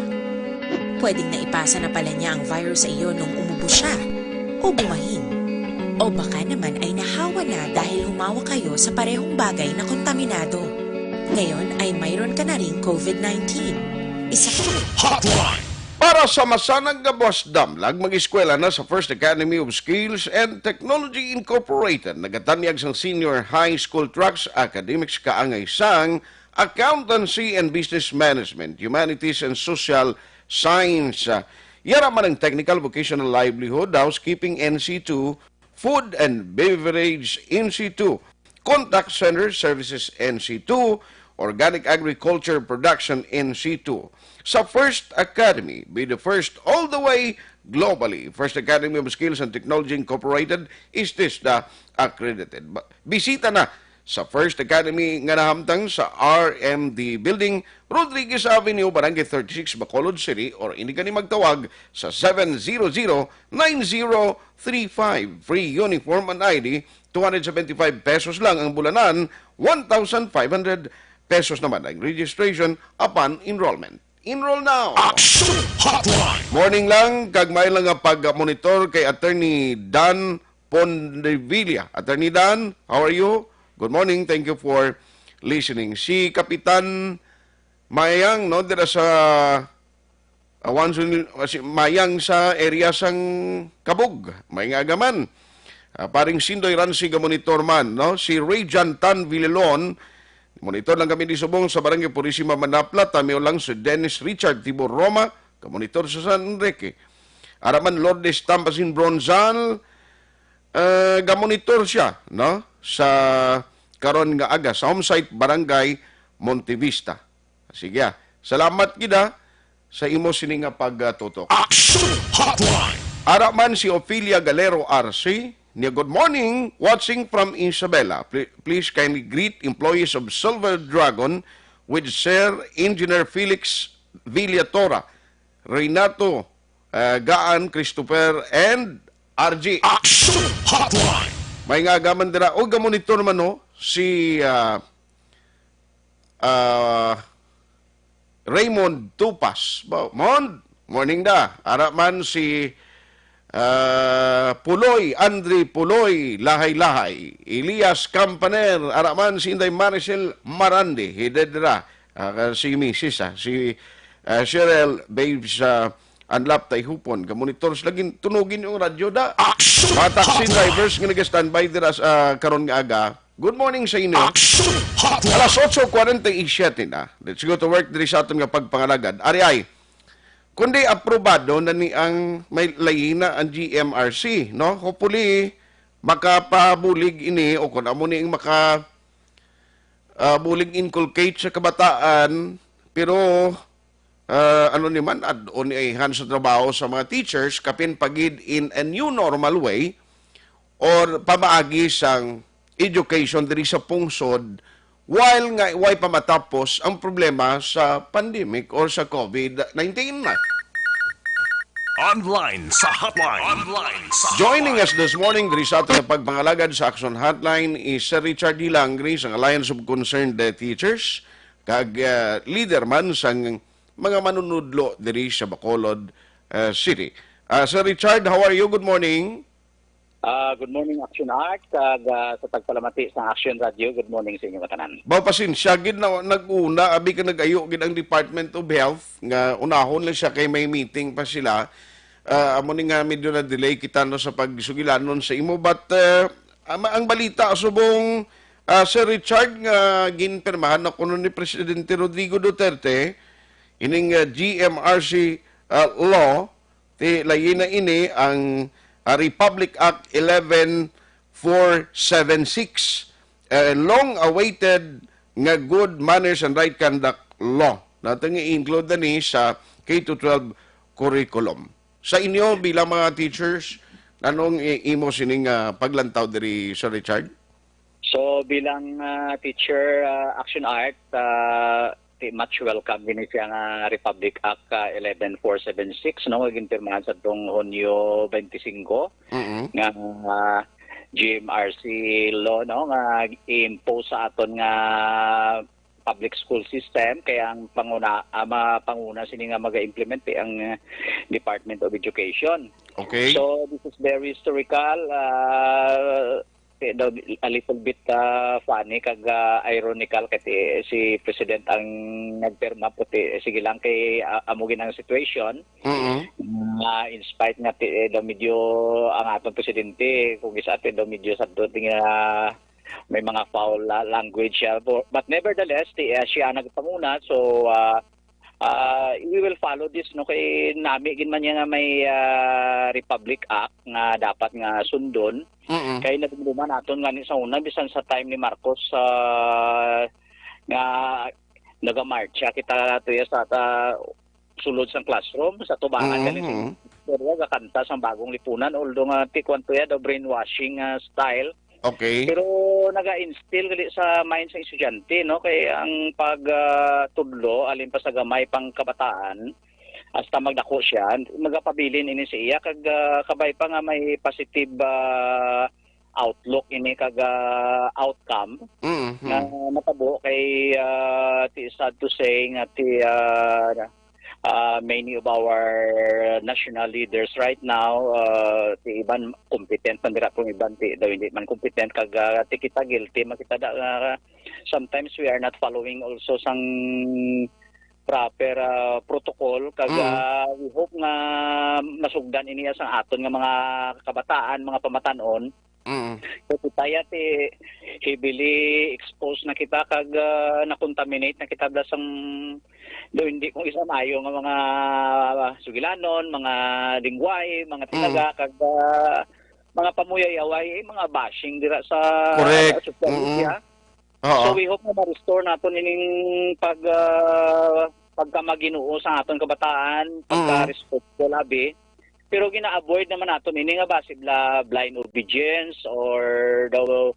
Pwedeng naipasa na pala niya ang virus sa iyo nung umubo siya, o bumahin. O baka naman ay nahawa na dahil humawak kayo sa parehong bagay na kontaminado. Ngayon ay mayroon ka na ring COVID nineteen. Isa ka. Hotline! Para sa masanag nga buwas damlag, mag-eskwela na sa First Academy of Skills and Technology Incorporated. Nagatanyag sang senior high school tracks, academics kaangay sang Accountancy and Business Management, Humanities and Social Science. Ah, yara man ang Technical Vocational Livelihood, Housekeeping N C two, Food and Beverage N C two, Contact Center Services N C two, Organic Agriculture Production N C two. Sa First Academy, be the first all the way globally. First Academy of Skills and Technology Incorporated is TISDA accredited. Ba- Bisita na sa First Academy nga nahamtang sa R M D Building, Rodriguez Avenue, Barangay thirty-six, Bacolod City, or hindi ka ni magtawag sa seven zero zero nine zero three five. Free uniform and I D, two hundred seventy-five pesos lang ang bulanan, one thousand five hundred pesos naman ang registration upon enrollment. Enroll now! Action Hotline! Morning lang, kag may lang nga pag-monitor kay Attorney Dan Pondevilla. Attorney Dan, how are you? Good morning, thank you for listening. Si Kapitan Mayang, no, dira sa Awan sun-, si Mayang sa area sang Kabug, may nga agaman. Ah, paring Sindoy Ransi ga monitor man, no? Si Ray Jan Tan Villalon, monitor lang kami di subong sa Barangay Purisima, Manapla. Tamiyo lang si Dennis Richard Tibor Roma, ka monitor sa San Enrique. Araman Lourdes Tampasin Bronzal, eh, ga monitor siya, no? Sa karon nga aga sa home site Barangay Montevista. Sige, ah. Salamat gid, ah, sa imo sini nga pagtutok. Action Hotline! Ara man si Ophelia Galero R C niya, "Good morning, watching from Isabela. Pl-, please kindly greet employees of Silver Dragon with Sir Engineer Felix Villatora, Renato, ah, Gaan, Christopher, and R G." Action Hotline! May nga agaman dira. O, ga-monitor man, no? Si, ah, ah, Raymond Tupas. Ba-, Mon, morning da. Ara man si, ah, Puloy, Andre Puloy, Lahay-Lahay. Elias Campaner, ara man si Inday Maricel Marande. Hidedra, ah, si misis, ah, si, ah, Cheryl, babes, ah, Anlap Tayhupon. Ga-monitor sila, gin-, tunugin yung radyo da. Action Mga taxi Hotline! Drivers nga nag-standby dira sa, ah, karon nga aga, good morning sa inyo. Action Hotline! Alas otso kwarenta y siyete na. Let's go to work diri sa aton nga pagpangalagad. Ari ay, kundi aprobado na ni ang may layina ang G M R C, no? Hopefully, makapabulig ini o kung amo ni ang maka, ah, bulig inculcate sa kabataan, pero, ah, ano ni man, add-on ni ayhan sa trabaho sa mga teachers, kapin pagid in a new normal way, or pamaagi sang education diri sa pungsod, while nga way pa matapos ang problema sa pandemic or sa COVID nineteen. Online sa hotline. Online sa Joining hotline. Us this morning diri sa aton pagpangalagad sa Action Hotline is Sir Richard D. Langri sang Alliance of Concerned, uh, Teachers, kag, uh, leader man sang mga manunudlo diri sa Bacolod, uh, City. Uh, Sir Richard, how are you? Good morning. Ah, good morning, Action Art, kag, ah, sa tagpalamati sa Action Radio, good morning sa inyo nga tanan. Baw, pasensya gid na nag-una, abi ka nag-ayo gid ang Department of Health nga unahon lang siya kay may meeting pa sila. Ah, amo ni nga medyo na-delay kita, no, sa pagsugilanon sa imo. But, ah, ang, ang balita subong, ah, Sir Richard, nga ginpirmahan na kuno ni Presidente Rodrigo Duterte ining, ah, G M R C, ah, law, ti layi na ini ang, ah, Republic Act eleven four seven six, eh, long-awaited nga good manners and right conduct law. Nato nga i-include na ni sa K to twelve curriculum. Sa inyo bilang mga teachers, anong i-, imo sining, ah, paglantaw diri, Sir Richard? So, bilang, ah, teacher, ah, Action Art, ah, ti-, much welcome gini siya nga Republic Act, ah, eleven four seven six, no, nga ginpirmahan sa tong Hunyo twenty-five, Mm-mm. Nga, ah, G M R C law, no, nga i-impose sa aton nga public school system, kay ang panguna, ah, mapanguna sini nga maga-implement, eh, ang, ah, Department of Education. Okay. So, this is very historical, ah, ti daw a little bit, ah, funny kag, ah, ironical kay ti, si President ang nagpirma, puti, sige lang kay, ah, amo gid ang situation. Mm-mm. Nga in spite nga ti, eh, daw medyo ang atong presidente, kung isa ti daw medyo sa daw ti nga may mga foul la-, language siya. Bu-, but nevertheless, ti, ah, siya ang nagpanguna, so, ah, Ah, we will follow this, no, kay nami gid man niya nga may, ah, Republic Act nga dapat nga sundon. Mm-mm. Kay nadumduman naton gani sa una, bisan sa time ni Marcos, ah, nga nagamarcha kita tuya sa ta-, sulod sang classroom, sa tubangan gani sa Mm-hmm. istorya, gakanta sang bagong lipunan, although nga ti kwan tuya daw brainwashing, ah, style. Okay. Pero naga-instill gali sa mind sang estudyante, no? Kay ang pag, ah, tudlo, alin pa sa gamay pang kabataan, hasta magdako siya, magapabilin ini sa iya, kag, ah, kabay pa nga may positive, ah, outlook ini kag, ah, outcome Mm-hmm. nga matabo kay, ah, ti sad to say nga ti, ah, ah, many of our national leaders right now, ah, ti iban competent man dira, kung iban ti daw hindi man competent, kag, ah, ti kita guilty man kita da, ah, sometimes we are not following also sang proper, ah, protocol, kag, Mm. ah, we hope nga masugdan ini sang aton nga mga kabataan, mga pamatan-on. Mm. So, kita ya ti heavily exposed na kita kag, ah, na-contaminate na kita bala sang daw hindi kung isa maayo nga mga sugilanon, mga lingwahe, mga Mm. tinaga, kag, ah, mga pamuyayaway, eh, mga bashing dira sa Correct. social Mm-mm. media. Oo. So, we hope na ma-restore naton ining pag, ah, pagkamaginoo sa aton kabataan, Mm. pagka-respectful, abi. Pero gina-avoid naman naton ini nga basi bla-, blind obedience or daw,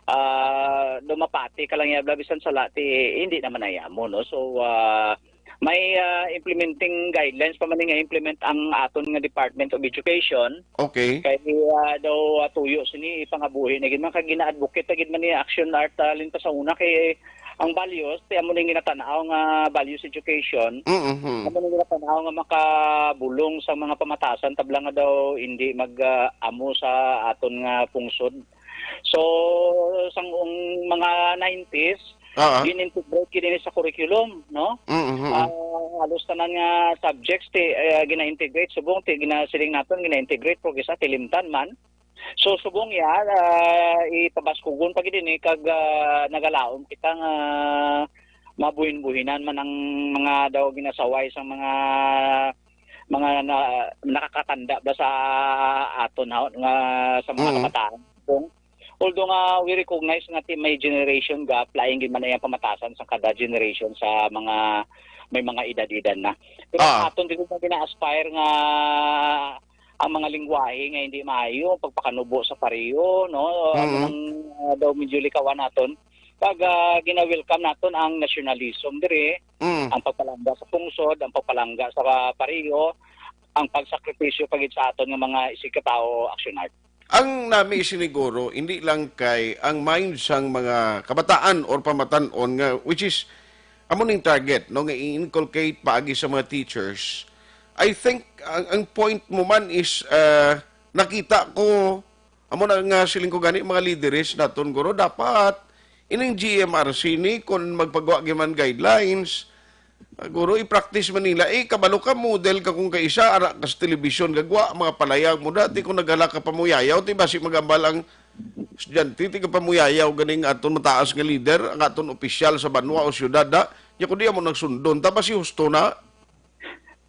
ah, daw mapati ka lang ya bla, bisan sala ti, hindi naman ay amo, no? So, ah, may, ah, implementing guidelines pa man ni nga implement ang aton nga Department of Education. Okay. Kay, ah, daw, ah, tuyo sini ipangabuhi na gid man, kag gina-advocate na gid man ni Action Art, ah, halin pa sa una, kay ang values, ti amo ning ginatanaw nga values education. Mm-hmm. Amo ning ginatanaw nga makabulong sa mga pamatasan, tabla nga daw hindi mag, ah, amo sa aton nga pungsod. So, sang ung-, mga nineties, Ah, ah. gin-integrate gid ini sa curriculum, no? Mm, mm, mm. Ah, halos tanan nga subjects ti, eh, gina-integrate, subong ti ginasiling naton gina-integrate, pero kisa tilimtan man. So, subong ya, ah, ipabaskugon pa gid ini kag, ah, nagalaom kita nga mabuhin-buhinan man ang mga daw ginasaway sang mga, mga na, nakakatanda ba sa aton ha, nga sa mga Mm. kabataan. Kung, although nga we recognize nga ti may generation gap, lain gid man ang pamatasan sa kada generation sa mga may mga edad-edad na. Pero Ah. aton din nga gina-aspire nga ang mga lingwahe nga hindi maayo, pagpakanubo sa pareho, no? Ano Mm. nang, ah, daw medyo likawan naton? Pag, ah, gina-welcome naton ang nationalism diri, Mm. ang pagpalangga sa pungsod, ang pagpalangga sa pareho, ang pagsakripisyo pa gid sa aton nga mga isigkatawo, Action Art. Ang nami siniguro, hindi lang kay ang mind sang mga kabataan or pamatan-on nga, which is, amo ning target, no, nga i-inculcate paagi sa mga teachers. I think, ang, ang point mo man is, ah, nakita ko, amo na nga siling ko gani, mga lideres naton, guro, dapat ining G M R C ni, kung magpagawa gyud man guidelines, ah, guro, i-practice man nila. Eh, kabalo ka, model ka kung kaisa, ara ka sa telebisyon, gagwa, mga palayag mo. Dati kung naghala ka pamuyayaw, ti basi magambal ang estudyante, ti ka pamuyayaw, ganing aton mataas nga lider, ang aton opisyal sa banwa o syudad, da. Nya kung di amo nagsundon, ta basi husto na.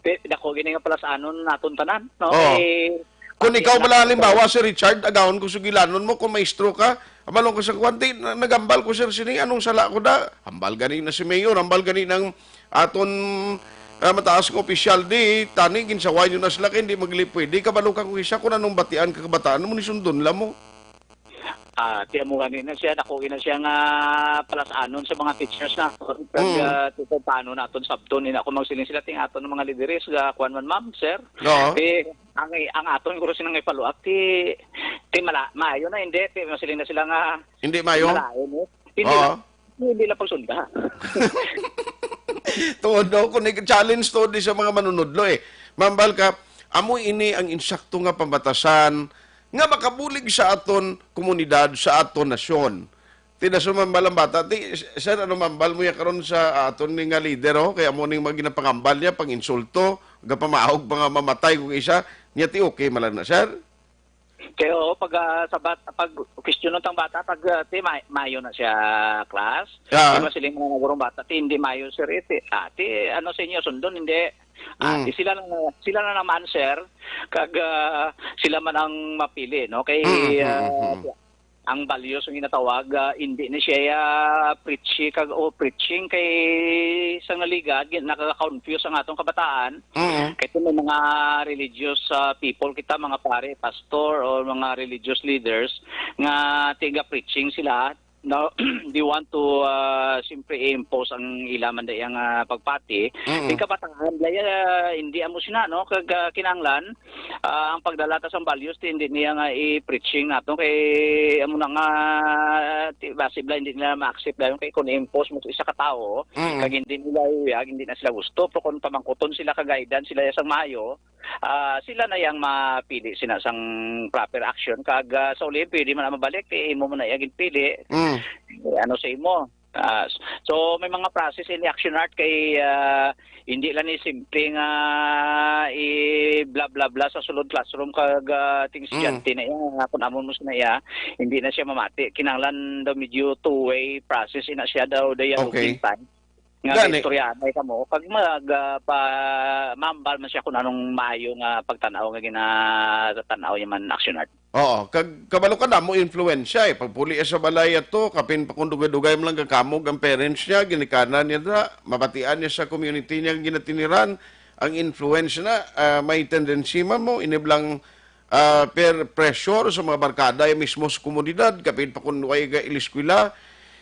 Ti, dako gini nga palasanon naton tanan, no? Oo. Kay, Kung ikaw pati bala, na halimbawa, si Richard, agawon ko sugilanon mo, kung maestro ka, amalong ka sa kuwan, ti, na-, nagambal ko, sir, sini, anong sala ko da? Hambal gani na si Mayor, hambal gani ng aton, ah, mataas nga opisyal, di, tani, ginsaway nyo na sila, kay hindi magli-, pwede, kabalo ka kung isa, kung anong batian ka kabataan, mo ni sundon lang mo. Ah, ti amo gani na siya, dako gina siya nga palasanon sa mga teachers na. Kag, Mm. ah, ti, kung paano naton sabton, ina ko magsiling sila, ting aton mga lideres, ga, kuwan man, ma'am, sir. Oo. Ti, ang, ang aton guro silang ipaluak, ti, ti mala-, maayo na, hindi, ti masiling na sila nga Hindi maayo? malain, eh. Hindi Oo. lang, hindi lang pagsunda. Tuod, no? Kung nag-challenge tuod di sa mga manunudlo, eh. Mambal ka, amo ini ang insakto nga pamatasan nga makabulig sa aton komunidad, sa aton nasyon. Ti dason mambal ang bata, ti, sir, ano mambal mo ya karon sa aton ni nga lider, oh? Kaya mo ning mga ginapangambal niya, pang-insulto, gapamaog, mga mamatay kung isa, niya ti okay man lang na, sir? Kay, oo, pag, ah, sa bat-, pag question ng tang bata, pag, ah, ti may-, mayo na siya, class. Ah. Di ba, siling mga nagurong bata, ti hindi mayo, sir, eh, ti, ah, ti, ano sa inyo, sundon, hindi. Ah, Mm. ti sila na, sila na naman, sir, kag, ah, sila man ang mapili, no? Kay, Mm, mm, ah, mm, mm. ang values ang ginatawag, ah, hindi na siya, ah, preachy kag, o preaching kay sa nga liga, gi-, nakaka-confuse ang atong kabataan. Mm. Kay kung may mga religious, ah, people kita, mga pare, pastor, or mga religious leaders nga tiga-preaching sila, no, they want to, ah, siyempre, i-impose ang ila man dayang, ah, pagpati. Mm. Ang kabataan, laya, hindi amo sina, no, kag, ah, kinahanglan, ah, ang pagdala ta sang values, ti hindi niya nga i-preaching nato kay amo na nga, ti, basi bala hindi nila ma-accept dayon kay kung i-impose mo sa isa ka tawo, Mm. kag hindi nila uyag, hindi na sila gusto, pero kung pamangkuton sila, kag guidean sila sang maayo, ah, sila na yang mapili sina sang proper action, kag, ah, sa uli pwede man na mabalik, ti imo man na iya ginpili. Mm. Eh, ano sa imo? Ah, s-, so may mga process in action art kay, ah, hindi lang ni simple nga i bla bla bla sa sulod classroom kag, ah, ting estudyante na iya, nga kung amo mo na iya, hindi na siya mamati. Kinahanglan daw medyo two-way process ina siya daw, dialoguing Okay. Time. Nga Gani. Istoryahanay kamo pag mag, ah, pa, mambal man siya kung anong maayo nga pagtan-aw nga ginatan-aw niya man, action art. Oo, kag kabalo ka na mo influensya eh. Pagpuli sa balay ato, kapin pa kung dugay-dugay mo lang kakamog ang parents niya, ginikanan niya dra, mabatian niya sa community niya nga ginatiniran, ang influence na, ah, may tendency man mo, iniblang, ah, peer pressure sa mga barkada, yung mismo sa komunidad, kapin pa kung way ga iliskwela.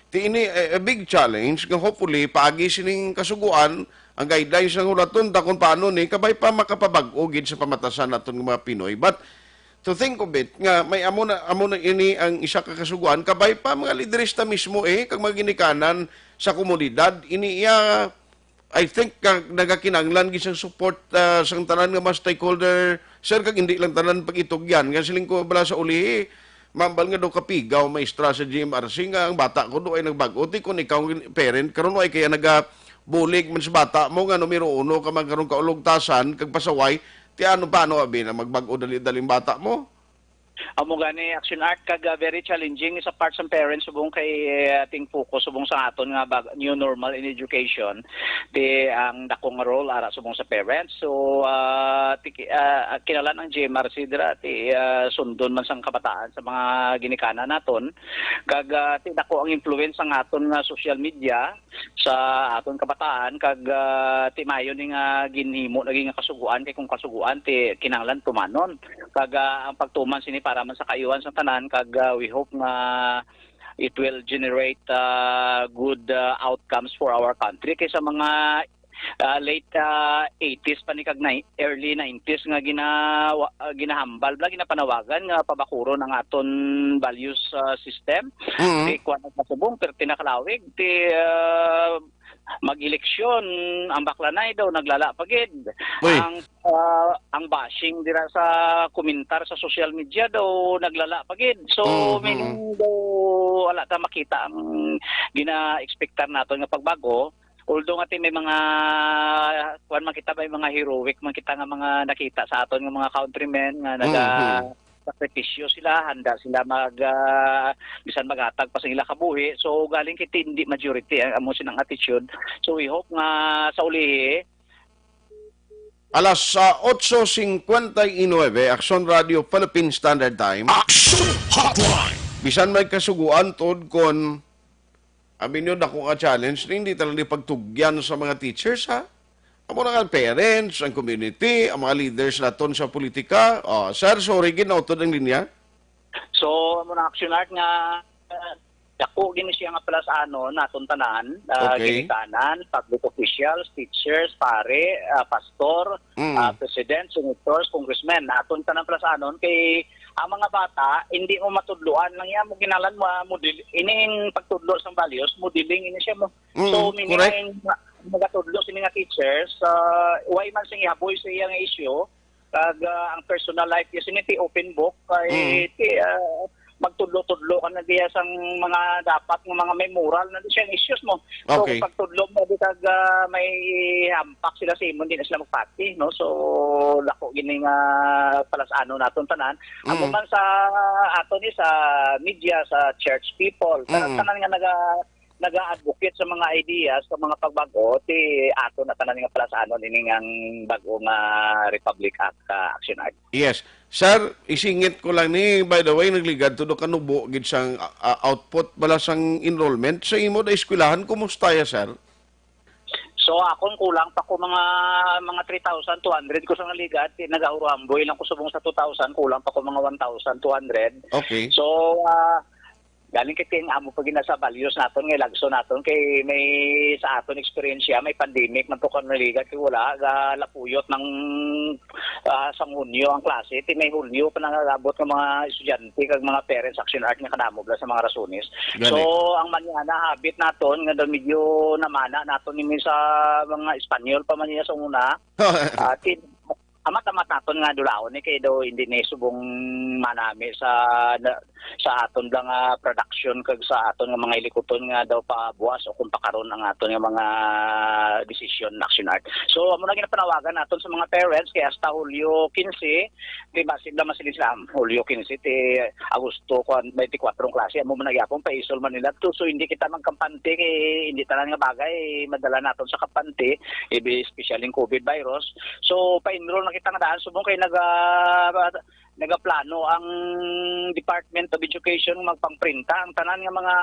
Ti ini, eh, a big challenge nga hopefully, paagi sining kasuguan, ang guidelines nga hulaton ta kung paano ni, kabay pa makapabag-o gid sa pamatasan naton nga mga Pinoy. But, to think of it, nga may amo na, amo na ini ang isa ka kasuguan, kabay pa mga liderista mismo eh, kag mga ginikanan sa komunidad, ini iya, I think, ka, nagakinanglan gid sang support, ah, sang tanan nga mga stakeholder, sir, kag hindi lang tanan pag-itugyan. Nga siling ko bala sa ulihi, mambal nga daw kapigaw, maestra sa G M R C, nga ang bata ko do ay nagbag-o. Ti kung ikaw ang parent, karon ay kaya nagabulig man sa bata mo nga numero uno ka magkaroon ka ulog tasan, kag pasaway, ti ano, paano abi na magbag-o dali-dali ang bata mo? Amo gani, action art, kag, ah, very challenging sa part sa parents subong kay, eh, ating focus subong sa aton nga bag-, new normal in education, ti ang dako nga role ara subong sa parents. So, ah, ti, ah, kinalan ang G M R C dira, ti, ah, sundon man sang kabataan sa mga ginikanan naton, kag, ah, ti dako ang influence sang aton nga social media sa aton kabataan, kag, ah, ti mayo ni nga ginhimo lagi nga kasuguan, kay kung kasuguan ti kinahanglan tumanon, kag, ah, ang pagtuman sini para man sa kaayuhan sang tanan, kag, ah, we hope nga it will generate, ah, good, ah, outcomes for our country. Kay sa mga, ah, late, ah, eighties pa ni kag ni-, early nineties nga ginawa-, ah, ginahambal bala, ginapanawagan nga pabakuron ang aton values, ah, system. Mhm. Kay kuwan ang kasubong, perti na kalawig ti, ah, mag-eleksyon, ang baklanay daw naglala pa gid. Uy. Ang, ah, ang bashing dira sa komentar sa social media daw naglala pa gid. So, Mhm. Meaning daw wala ta makita ang gina-expectar naton nga pagbago. Although nga ti may mga, kuwan man kita, may mga heroic man kita nga mga nakita sa aton nga mga countrymen nga naga- Mhm. sakripisyo sila, handa sila mag, ah, bisan maghatag pa sa ila kabuhi. So, galing kay ti hindi majority ang amo sinang attitude. So, we hope nga sa ulihi, Alas, ah, otso cincuenta y nueve, Action Radio Philippine Standard Time. Action Hotline. Bisan may kasuguan tod kon abi niyo dako nga challenge, hindi talaga di pagtugyan sa mga teachers, ha? Amo na nga ang parents, ang community, ang mga leaders naton sa politika. Oh, sir, sorry, ginautod ang linya. So, amo na, action art nga, uh, dako gini siya nga palasanon naton tanan, uh, Okay. ginikanan, public officials, teachers, pare, uh, pastor, Mm. uh, president, senators, congressmen, naton tanan palasanon kay ang mga bata hindi mo matudloan lang yan, mo ginalan mo, ah, model, ining pagtudlo sang values, modeling ini siya mo. Mm, So, meaning correct. Ang magatudlo sini nga teachers, uh, why man sing ihaboy sa iya nga issue, kag, ah, ang personal life niya sini ti open book kay Mm. ti, ah, magtudlo-tudlo ka na diya sang mga dapat nga mga may moral na siya issues mo. So, okay, pagtudlo mo di kag, ah, may hampak sila sa imo, hindi na sila magpati, no? So, dako gini nga palas-anon naton tanan. Amo man sa ato ni sa media, sa church people, tanan, mm, tanan nga naga naga-advocate sa mga ideas, sa mga pagbag-o, ti ato na tanan nga palas-anon ini nga bag-o nga Republic Act, ka Action Art. Yes. Sir, isingit ko lang ni, by the way, nagligad to do kanubo gid sang, ah, output bala sang enrollment sa imo da eskwelahan. Kumusta ya, sir? So, akon kulang pa ko mga, mga three thousand two hundred ko sa nga ligad. Ti nagahuruhamboy lang ko subong sa two thousand, kulang pa ko mga one thousand two hundred. Okay. So, ah, galing kay ting amo pa gina sa values naton nga ilagso naton kay may sa aton eksperyensya may pandemic man to kan naligat kay wala ga lapuyot ng, ah, sang Hunyo ang klase ti may Hulyo pa nangagabot nga mga estudyante kag mga parents action art nga kadamo bala sa mga rasones. Gani. So ang manyana habit naton nga daw medyo namana naton ni sa mga Espanyol pa man niya sa una. Ah, ti amat-amat naton nga dulaon ni kay daw hindi ni subong manami sa na, sa aton lang nga production kag sa aton nga mga ilikuton nga daw pabuas o kung pakaron ang aton nga mga decision action art. So amo na ginapanawagan naton sa mga parents kay hasta Hulyo quince, di ba sila masiling sila Hulyo quince ti Agosto ko twenty-four ang klase amo man gyapon paisol man nila to. So hindi kita magkampante kay hindi tanan nga bagay madala naton sa kampante, ibi especially ang covid virus. So, pa-enroll na kita nga daan subong kay naga-, nagaplano ang Department of Education magpangprinta ang tanan nga mga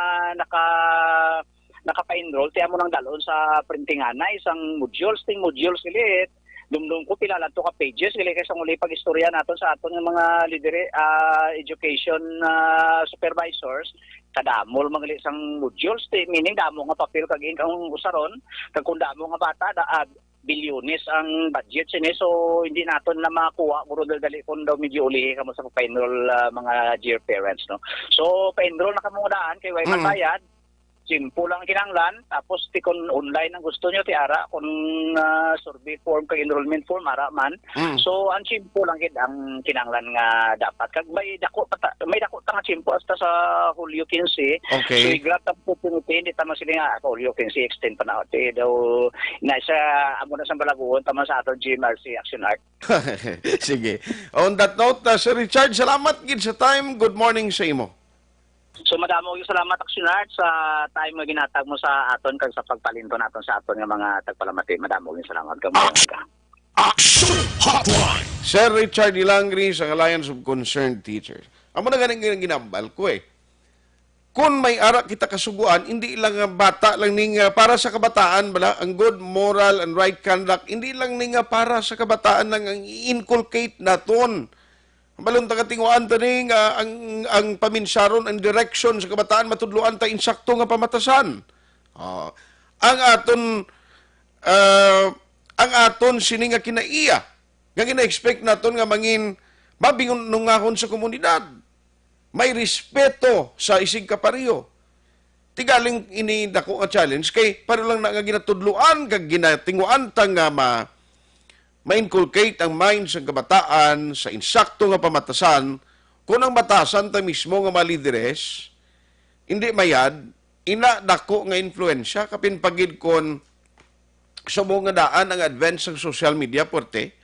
naka-, naka-pa-enroll ti amo nang dalon sa printinganay sang modules, ting modules gali. Dumdum ko pila lang to ka pages gali kay sang uli pag-istorya naton sa aton nga mga lidere, ah, education, ah, supervisors, kadamo man gali sang modules, ti, meaning damo nga papel kag ink ang usaron, kag kung damo nga bata, da, ah, bilyones ang budget sini. So, hindi naton na makuha, guro, dali-dali kung daw medyo ulihi kamo sa pa-enroll, ah, mga dear parents, no? So, pa-enroll na kamo daan kay way Mm. man bayad. Simple lang kinahanglan. Tapos, ti kung online ang gusto nyo, ti ara, kung, ah, survey form kag enrollment form, ara man. Mm. So, ang simple lang gid ang kinahanglan nga dapat. Kag may dako pa ta-, may dako ta nga tiyempo hasta sa Hulyo quince. Okay. So, i-grab ta opportunity, hindi ta man sila nga, "Ako, Hulyo quince, extend pa na." Ti daw, na sa, amo na sa balaguon, tama sa aton G M R C Action Art. Sige. On that note, uh, Sir Richard, salamat gid sa time. Good morning sa imo. So, madamo gyud salamat, Action Art, sa time nga ginatag mo sa aton kag sa pagpalinto naton sa aton nga mga tagpalamati. Madamo gyud salamat kag mga Action Hotline. Sir Richard Ilangri sa Alliance of Concerned Teachers. Amo na ganing ginambal ko eh. Kung may ara kita kasuguan, hindi lang nga bata lang ni nga para sa kabataan bala, ang good moral and right conduct, hindi lang ni nga para sa kabataan lang ang i-inculcate naton. Balon ta katinguan ta ni nga ang, ang paminsaron, ang direction sa kabataan, matudloan ta insakto nga pamatasan. Oh, ang aton, ah, ang aton sini nga kinaiya nga gina-expect naton nga mangin mabinungahon sa komunidad, may respeto sa isig kapareho. Ti galing ini dako nga challenge kay pareho lang na nga ginatudloan kag ginatinguan ta nga ma-, ma-inculcate ang mind sang kabataan sa insakto nga pamatasan, kun ang batasan ta mismo nga mga lideres, hindi mayad, ina dako nga influensya, kapin pagid kon subong nga daan ang advance sang social media, puwerte,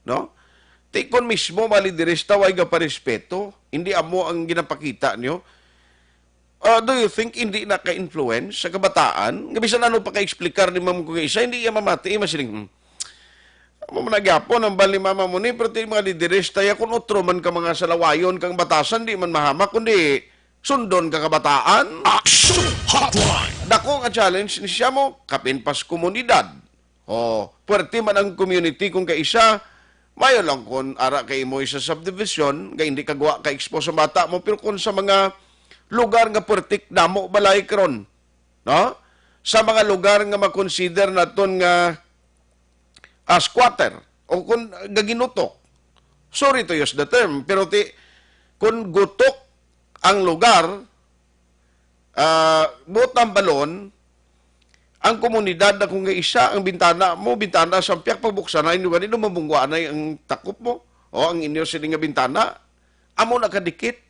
no? Ti kon mismo mga lideres ta way gaparespeto, hindi amo ang ginapakita niyo. Ah, do you think hindi naka-influence sa kabataan? Nga bisan ano pa ka-explicar ni ma'am ko nga isa, hindi iya mamati, masiling, "Hmm. Amo man na gyapon ang bal ni mama mo ni, pero ti mga lideres ta ya, kung otro man ka mga salawayon kang batasan, di man mahamak, kundi sundon ka kabataan." Action Hotline. Dako nga challenge ni siya mo, kapin pas komunidad. Oh, puwerte man ang community kung kaisa, mayo lang kung ara kay imo sa subdivision, nga hindi kagwa ka-expose ang bata mo, pero kung sa mga lugar nga puwerte damo balay karon, no? Sa mga lugar nga makonsider naton nga, ah, squatter o kung gaginutok. Sorry to use the term, pero ti, kung gutok ang lugar, ah, buot ang balon, ang komunidad na kung isa, ang bintana mo, bintana sa piyak, pagbuksan na inyo ganito, mabungwa na ang takop mo, o ang inyo sini nga bintana, amo nakadikit.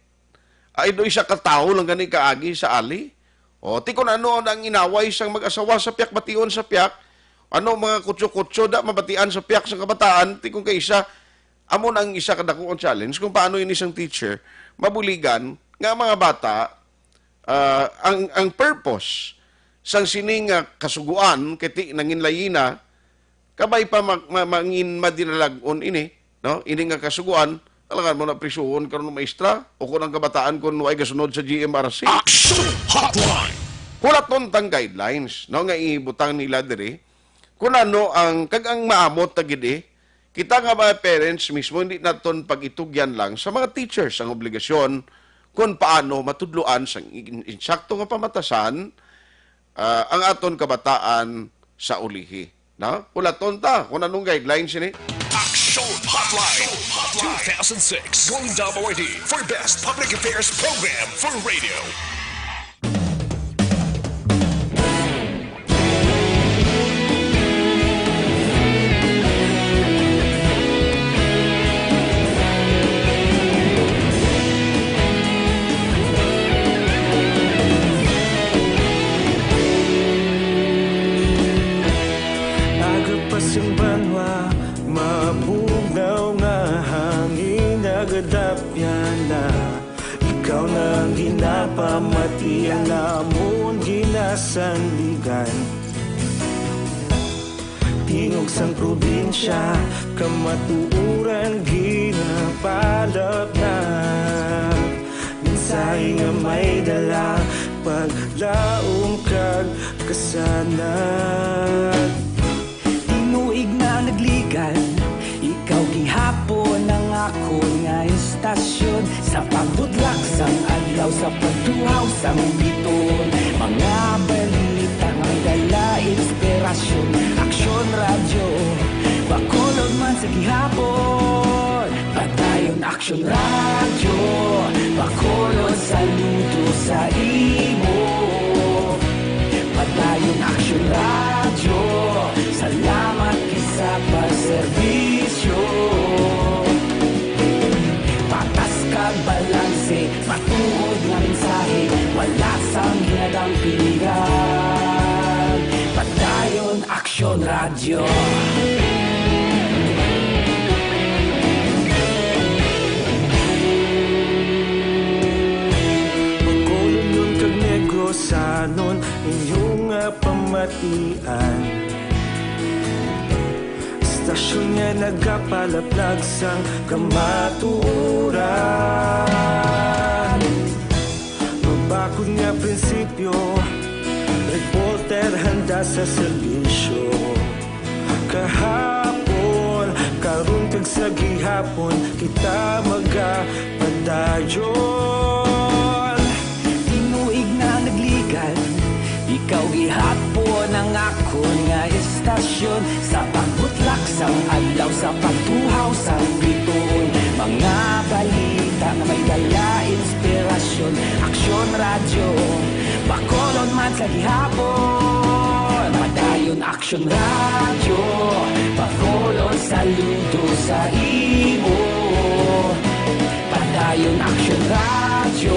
Ay, do isa ka tawo lang gani kaagi sa ali. O, ti kun ano ang inaway sang mag-asawa sa piyak, bation sa piyak. Ano mga kutso-kutso da mabatian sa piyak sa kabataan, ti kun kay isa, amo na ang isa ka dakuang challenge kung paano ini sang teacher mabuligan nga mga bata, ah, ang, ang purpose sang sining nga kasuguan kay ti nangin layina, kabay pa ma-, ma-, mangin madinalag-on ini, no? Ini nga kasuguan, talagan mo na prisuhon karon, maestra, o kung ang kabataan kung way gasunod sa G M R C. Action Hotline! Hulaton tang guidelines, no, nga ibutang nila diri. Kung ano ang, kag ang maamot na gid, eh, kita nga mga parents mismo, hindi naton pag-itugyan lang sa mga teachers ang obligasyon kung paano matudloan sa in-, insakto nga pamatasan, ah, ang aton kabataan sa ulihi. Na? Hulaton ta kung anong guidelines ini. Action Hotline two thousand six Golden W R D for Best Public Affairs Program for Radio. Aga pa sing banwa, mabugnaw nga hangin, nagadapyan na. Ikaw na ang ginapamati, ang amon ginasandigan. Tingog sang probinsya, kamatuoran ginapalapnag. Mensahe nga may dala, paglaom kag kasanag. Tinuig na nagligad, ikaw gihapon ang akon nga istasyon. Sa pagbutlak sang adlaw, sa pagtuhaw sang biton, mga balita nga may dala inspirasyon. Aksyon Radyo, Bacolod man sa gihapon. Padayon Aksyon Radyo, Bacolod, saludo sa imo. Padayon Aksyon Radyo, salamat gid sa pagserbisyo. Patas kag balanse, matuod nga mensahe, wala sang ginadampingan. Padayon Aksyon Radyo. Bacolodnon kag Negrosanon, inyo nga pamatian. Istasyon nga nagapalaplag sang kamatuoran. Mabakod nga prinsipyo, reporter handa sa serbisyo. Kahapon, karon, kag sa gihapon, kita magapadayon. Tinuig na nagligad, ikaw gihapon ang akon nga istasyon. Sa pagbutlak sang adlaw, sa pagtuhaw sang biton, mga balita nga may dala inspirasyon. Aksyon Radyo, Bacolod man sa gihapon. Padayon Aksyon Radyo, Bacolod, saludo sa imo. Padayon Aksyon Radyo,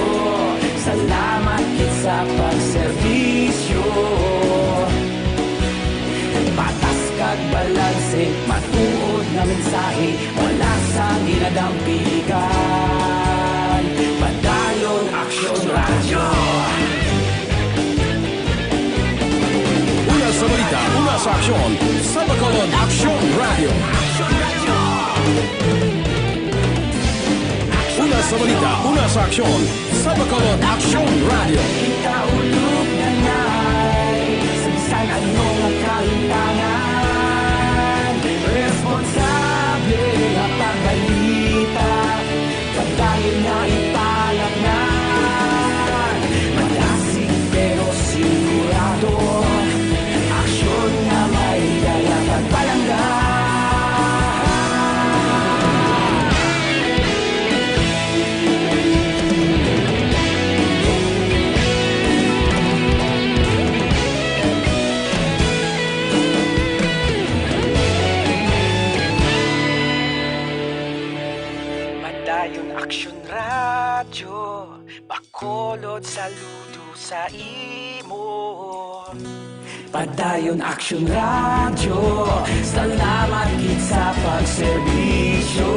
salamat gid sa pagserbisyo. Patas kag balanse, matuod nga mensahe, wala sang ginadampigan. Padayon Aksyon Radyo. Una sa balita, una sa aksyon, sa Bacolod Aksyon Radyo. Una sa balita, una sa aksyon, sa Bacolod Aksyon Radyo. Kita ulog na nay, sa bisan ano nga kahintangan, responsable nga pagbalita. Padayon na ipalapngan, madasig pero sigurado, aksyon nga may dala pagpalangga. Padayon Aksyon Radyo, Bacolod, saludo sa imo. Padayon Aksyon Radyo, salamat gid sa pagserbisyo.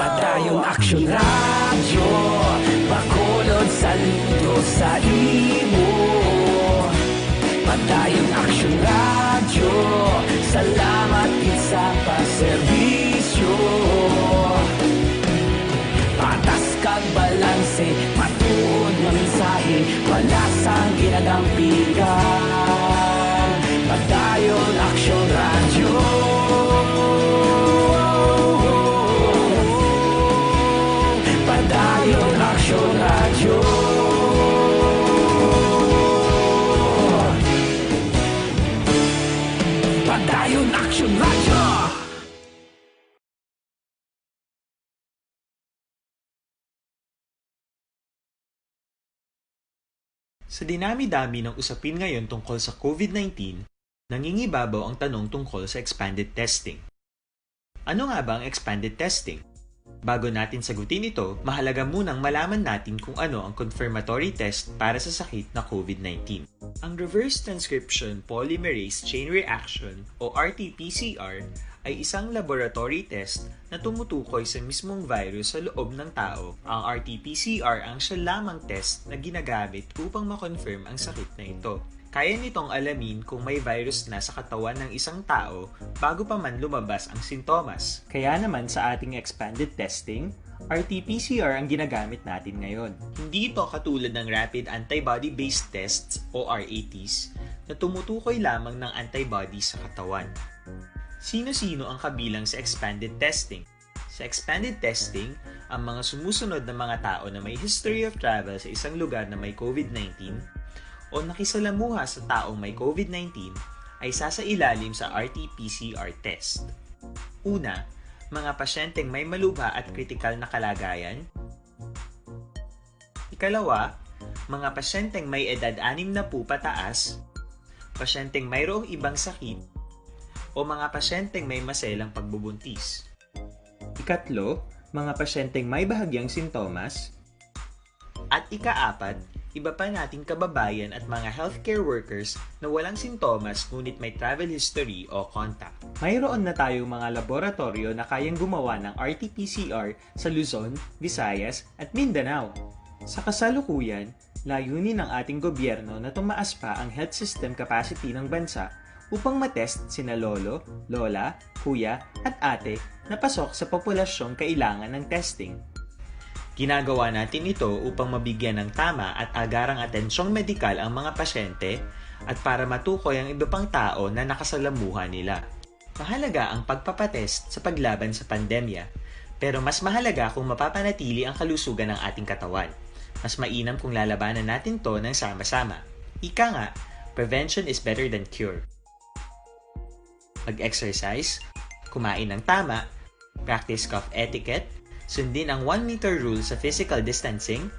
Padayon Aksyon Radyo, Bacolod, saludo sa imo. Padayon Aksyon Radyo, salamat gid sa pagserbisyo. Patas kag balanse, matuod nga mensahe, wala sang ginadampigan. Padayon Aksyon Radyo. Padayon Aksyon Radyo. Padayon Aksyon Radyo. Sa dinami-dami ng usapin ngayon tungkol sa COVID nineteen, nangingibabaw ang tanong tungkol sa expanded testing. Ano nga ba ang expanded testing? Bago natin sagutin ito, mahalaga munang malaman natin kung ano ang confirmatory test para sa sakit na COVID nineteen. Ang reverse transcription polymerase chain reaction o R T P C R ay isang laboratory test na tumutukoy sa mismong virus sa loob ng tao. Ang R T P C R ang siya lamang test na ginagamit upang ma-confirm ang sakit na ito. Kaya nitong alamin kung may virus na sa katawan ng isang tao bago pa man lumabas ang sintomas. Kaya naman sa ating expanded testing, R T P C R ang ginagamit natin ngayon. Hindi ito katulad ng rapid antibody-based tests o R A Ts na tumutukoy lamang ng antibodies sa katawan. Sino-sino ang kabilang sa expanded testing? Sa expanded testing, ang mga sumusunod na mga tao na may history of travel sa isang lugar na may COVID nineteen o nakisalamuha sa taong may COVID nineteen ay sasailalim sa R T P C R test. Una, mga pasyenteng may malubha at kritikal na kalagayan. Ikalawa, mga pasyenteng may edad anim na po pataas, pasyenteng mayroong ibang sakit, o mga pasyenteng may maselang pagbubuntis. Ikatlo, mga pasyenteng may bahagyang sintomas. At ikaapat, iba pa nating kababayan at mga healthcare workers na walang sintomas ngunit may travel history o contact. Mayroon na tayong mga laboratorio na kayang gumawa ng R T P C R sa Luzon, Visayas, at Mindanao. Sa kasalukuyan, layunin ng ating gobyerno na tumaas pa ang health system capacity ng bansa upang matest sina lolo, lola, kuya, at ate na pasok sa populasyong kailangan ng testing. Ginagawa natin ito upang mabigyan ng tama at agarang atensyong medikal ang mga pasyente at para matukoy ang iba pang tao na nakasalamuha nila. Mahalaga ang pagpapatest sa paglaban sa pandemya, pero mas mahalaga kung mapapanatili ang kalusugan ng ating katawan. Mas mainam kung lalabanan natin 'to ng sama-sama. Ika nga, prevention is better than cure. Mag-exercise, kumain ng tama, practice cough etiquette, sundin ang one meter rule sa physical distancing,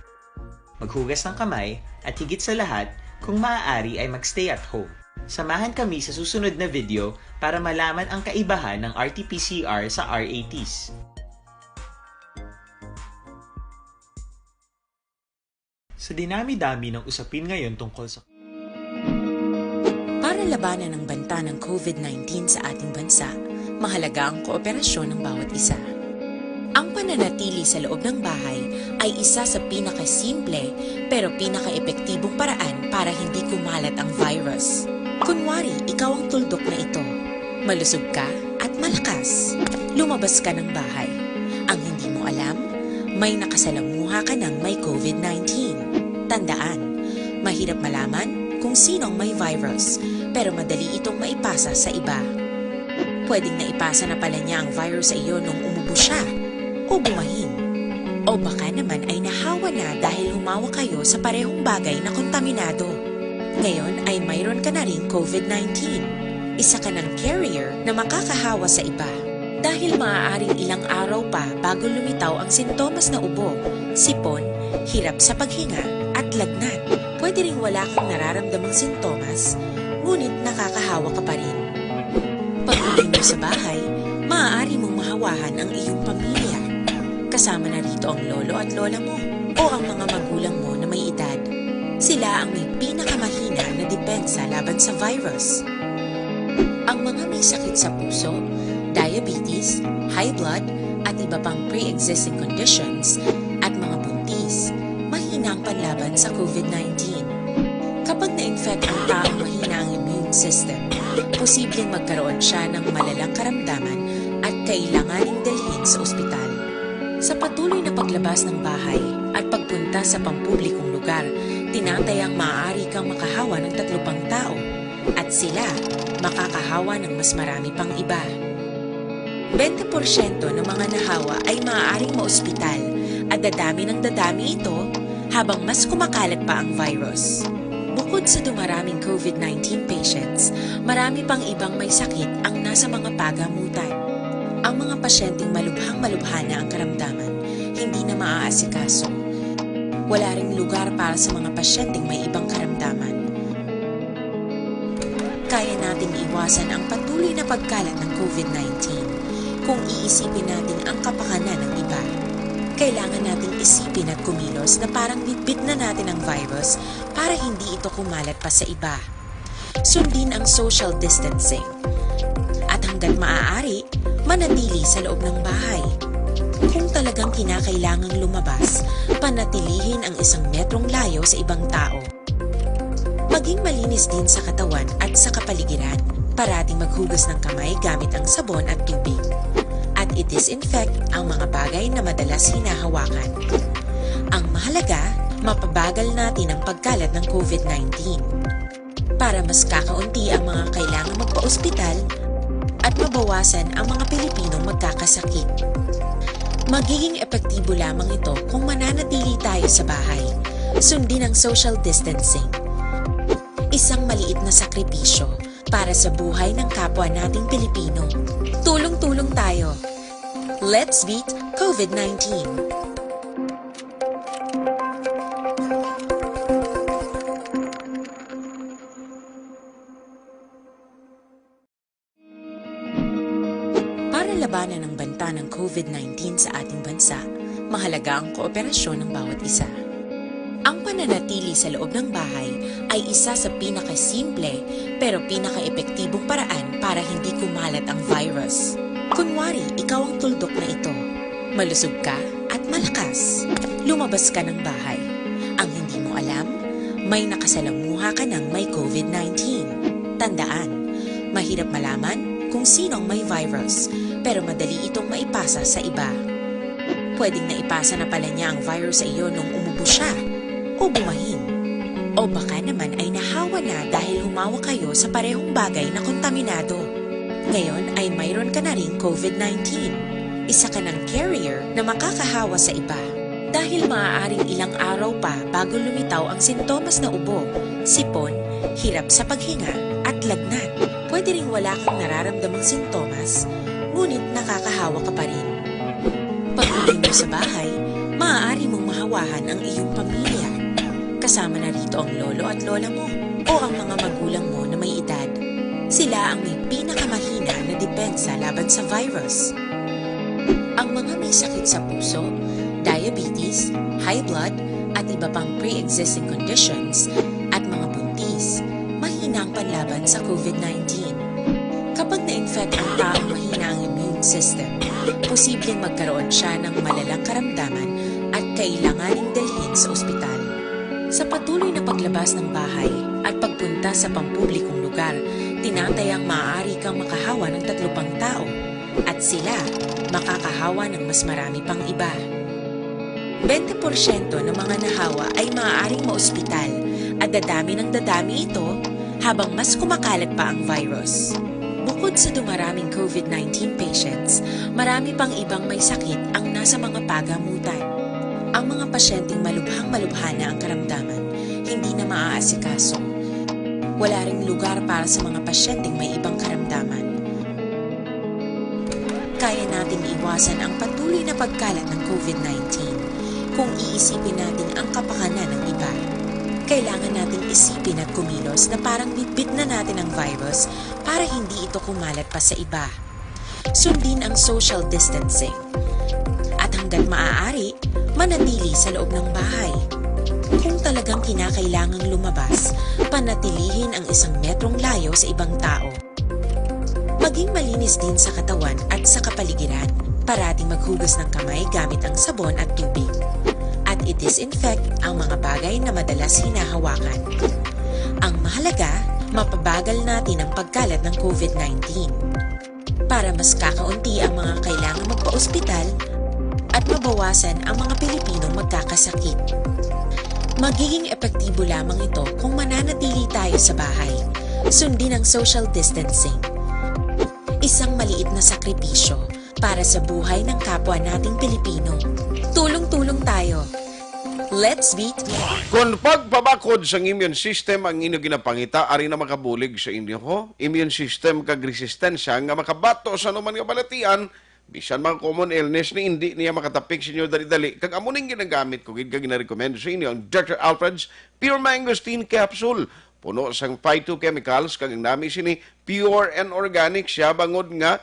maghugas ng kamay, at higit sa lahat, kung maaari ay mag-stay at home. Samahan kami sa susunod na video para malaman ang kaibahan ng R T P C R sa R A Ts. Sa dinami-dami ng usapin ngayon tungkol sa Para labanan ang banta ng COVID nineteen sa ating bansa, mahalaga ang kooperasyon ng bawat isa. Ang pananatili sa loob ng bahay ay isa sa pinakasimple pero pinakaepektibong paraan para hindi kumalat ang virus. Kunwari, ikaw ang tuldok na ito. Malusog ka at malakas. Lumabas ka ng bahay. Ang hindi mo alam, may nakasalamuha ka ng may COVID nineteen. Tandaan, mahirap malaman kung sino ang may virus, pero madali itong maipasa sa iba. Pwedeng naipasa na pala niya ang virus sa iyo nung umubo siya o bumahin. O baka naman ay nahawa na dahil humawak kayo sa parehong bagay na kontaminado. Ngayon ay mayroon ka na ring COVID nineteen. Isa ka ng carrier na makakahawa sa iba. Dahil maaaring ilang araw pa bago lumitaw ang sintomas na ubo, sipon, hirap sa paghinga, at lagnat. Pwede ring wala kang nararamdamang sintomas, ngunit nakakahawa ka pa rin. Pag-uwi mo sa bahay, maaari mong mahawahan ang iyong pamilya. Kasama na rito ang lolo at lola mo. o ang mga magulang mo na may edad. Sila ang may pinakamahina na depensa laban sa virus. Ang mga may sakit sa puso, diabetes, high blood, at iba pang pre-existing conditions, at mga buntis, mahina ang panlaban sa COVID nineteen. Kapag na-infect ang taong mahina ang immune system, posibleng magkaroon siya ng malalang karamdaman at kailanganing dalhin sa ospital. Sa patuloy na paglabas ng bahay at pagpunta sa pampublikong lugar, tinatayang maaari kang makahawa ng tatlo pang tao at sila makakahawa ng mas marami pang iba. Bente porsyento ng mga nahawa ay maaaring maospital at dadami ng dadami ito habang mas kumakalat pa ang virus. Bukod sa dumaraming COVID nineteen patients, marami pang ibang may sakit ang nasa mga pagamutan. Ang mga pasyenteng malubhang-malubha na ang karamdaman, hindi na maaasikaso. Wala ring lugar para sa mga pasyenteng may ibang karamdaman. Kaya nating iwasan ang patuloy na pagkalat ng COVID nineteen kung iisipin natin ang kapakanan ng iba. Kailangan nating isipin at kumilos na parang bitbit na natin ang virus para hindi ito kumalat pa sa iba. Sundin ang social distancing. At hanggat maaari, manatili sa loob ng bahay. Kung talagang kinakailangang lumabas, panatilihin ang isang metrong layo sa ibang tao. Maging malinis din sa katawan at sa kapaligiran. Parating maghugas ng kamay gamit ang sabon at tubig. At i-disinfect ang mga bagay na madalas hinahawakan. Ang mahalaga, mapabagal natin ang pagkalat ng COVID nineteen. Para mas kakaunti ang mga kailangang magpaospital at mabawasan ang mga Pilipinong magkakasakit. Magiging epektibo lamang ito kung mananatili tayo sa bahay. Sundin ang social distancing. Isang maliit na sakripisyo para sa buhay ng kapwa nating Pilipino. Tulong-tulong tayo. Let's beat COVID nineteen. Para labanan ang banta ng COVID nineteen sa ating bansa, mahalaga ang kooperasyon ng bawat isa. Ang pananatili sa loob ng bahay ay isa sa pinakasimple pero pinakaepektibong paraan para hindi kumalat ang virus. Kunwari, ikaw ang tuldok na ito. Malusog ka at malakas. Lumabas ka ng bahay. Ang hindi mo alam, may nakasalamuha ka ng may COVID nineteen. Tandaan, mahirap malaman kung sino ang may virus, pero madali itong maipasa sa iba. Pwedeng naipasa na pala niya ang virus sa iyo nung umubo siya o bumahin. O baka naman ay nahawa na dahil humawak kayo sa parehong bagay na kontaminado. Ngayon ay mayroon ka na ring COVID nineteen. Isa ka ng carrier na makakahawa sa iba. Dahil maaaring ilang araw pa bago lumitaw ang sintomas na ubo, sipon, hirap sa paghinga, at lagnat. Pwede ring wala kang nararamdamang sintomas, ngunit nakakahawa ka pa rin. Pag-uwi mo sa bahay, maaari mong mahawahan ang iyong pamilya. Kasama na rito ang lolo at lola mo o ang mga magulang mo na may edad. Sila ang may pinakamahina na depensa laban sa virus. Ang mga may sakit sa puso, diabetes, high blood, at iba pang pre-existing conditions, at mga buntis, mahina ang panlaban sa COVID nineteen. Kapag na-infect ang taong mahina ang immune system, posibleng magkaroon siya ng malalang karamdaman at kailanganing dalhin sa ospital. Sa patuloy na paglabas ng bahay at pagpunta sa pampublikong lugar, tinatayang maaari kang makahawa ng tatlo pang tao at sila makakahawa ng mas marami pang iba. Bente porsyento ng mga nahawa ay maaaring maospital at dadami ng dadami ito habang mas kumakalat pa ang virus. Bukod sa dumaraming COVID nineteen patients, marami pang ibang may sakit ang nasa mga pagamutan. Ang mga pasyenteng malubhang-malubha na ang karamdaman, hindi na maaasikaso. Wala ring lugar para sa mga pasyenteng may ibang karamdaman. Kaya nating iwasan ang patuloy na pagkalat ng COVID nineteen kung iisipin natin ang kapakanan ng iba. Kailangan nating isipin at kumilos na parang bitbit na natin ang virus para hindi ito kumalat pa sa iba. Sundin ang social distancing. At hanggang At maaari, manatili sa loob ng bahay. Kung talagang kinakailangang lumabas, panatilihin ang isang metrong layo sa ibang tao. Maging malinis din sa katawan at sa kapaligiran. Parating maghugas ng kamay gamit ang sabon at tubig. At i-disinfect ang mga bagay na madalas hinahawakan. Ang mahalaga, mapabagal natin ang pagkalat ng COVID nineteen. Para mas kakaunti ang mga kailangang magpa-ospital at mabawasan ang mga Pilipinong magkakasakit. Magiging epektibo lamang ito kung mananatili tayo sa bahay. Sundin ang social distancing. Isang maliit na sakripisyo para sa buhay ng kapwa nating Pilipino. Tulong-tulong tayo. Let's beat. Kon pagpabakod sang immune system ang inyo ginapangita, ari na makabulig sa inyo, ho, immune system kag resistensya nga makabato sa anuman nga balatian, bisan mga common illness ni indi niya makatapik sa inyo dali-dali, kag amo ning ginagamit ko gid kag ginarecommend sa inyo ang Doctor Alfred's Pure Mangosteen Capsule. Puno sang phytochemicals kag ang nami sini pure and organic siya, bangod nga,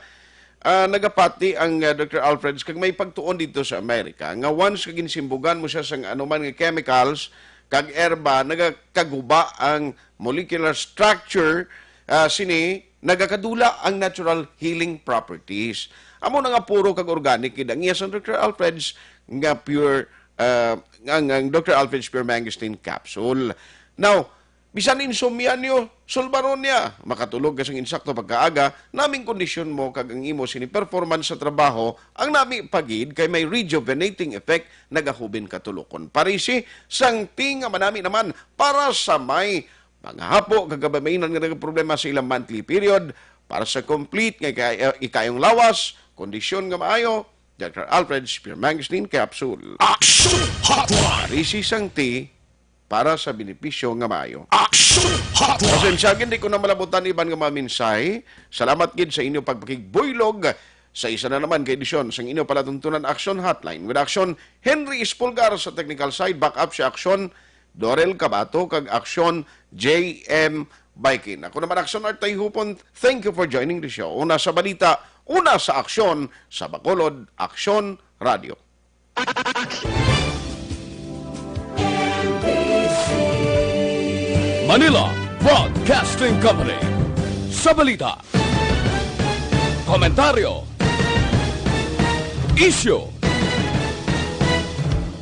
ah, nagapati ang, ah, Doctor Alfred's kag may pagtuon dito sa Amerika nga once ka ginsimbugan mo siya sang anuman nga chemicals kag erba, nagakaguba ang molecular structure, ah, sini, nagakadula ang natural healing properties. Amo na nga puro kag organic gid ang iya sang Doctor Alfred's nga pure, ah, nga, nga Doctor Alfred's Pure Mangosteen Capsule. Now, bisan insomnia niyo, sulbaron niya. Makatulog ka sang insakto pagkaaga, naming kondisyon mo kag ang imo sini performance sa trabaho, ang nami pa gid kay may rejuvenating effect, nagahubin ka tulokon. Parisi sang tea nga manami naman para sa may mga hapo kag kababainan nga nagaproblema sa ilang monthly period, para sa complete nga ikay-, ikayong lawas, kondisyon nga maayo, Doctor Alfred's Pure Mangosteen Capsule. Action Hotline! Parisi sang tea, para sa benepisyo nga maayo. Action Hotline! Pasensya, hindi ko na malabutan iban nga mga mensahe. Salamat gid sa inyo pagpakigbuylog sa isa na naman ka edisyon sang inyo palatuntunan Action Hotline. With Action, Henry Espulgar sa technical side, backup si Action, Dorel Cabato, kag Action, J M Baikin. Ako naman, Action Art Tayhupon. Thank you for joining the show. Una sa balita, una sa aksyon, sa Bacolod, Action Radio. Manila Broadcasting Company. Sa balita, komentaryo, isyu,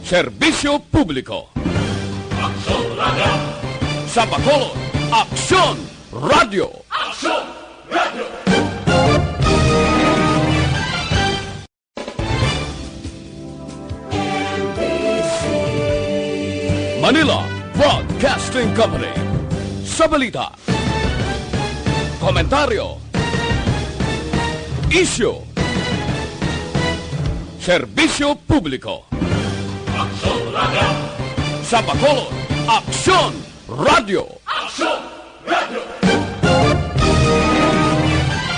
serbisyo publiko. Aksyon Radio. Sa Bacolod, Aksyon Radio. Aksyon Radio. Manila Broadcasting Company. Sa balita, komentaryo, isyu, serbisyo publiko. Aksyon Radio. Sa Bacolod, Aksyon Radio. Aksyon Radio.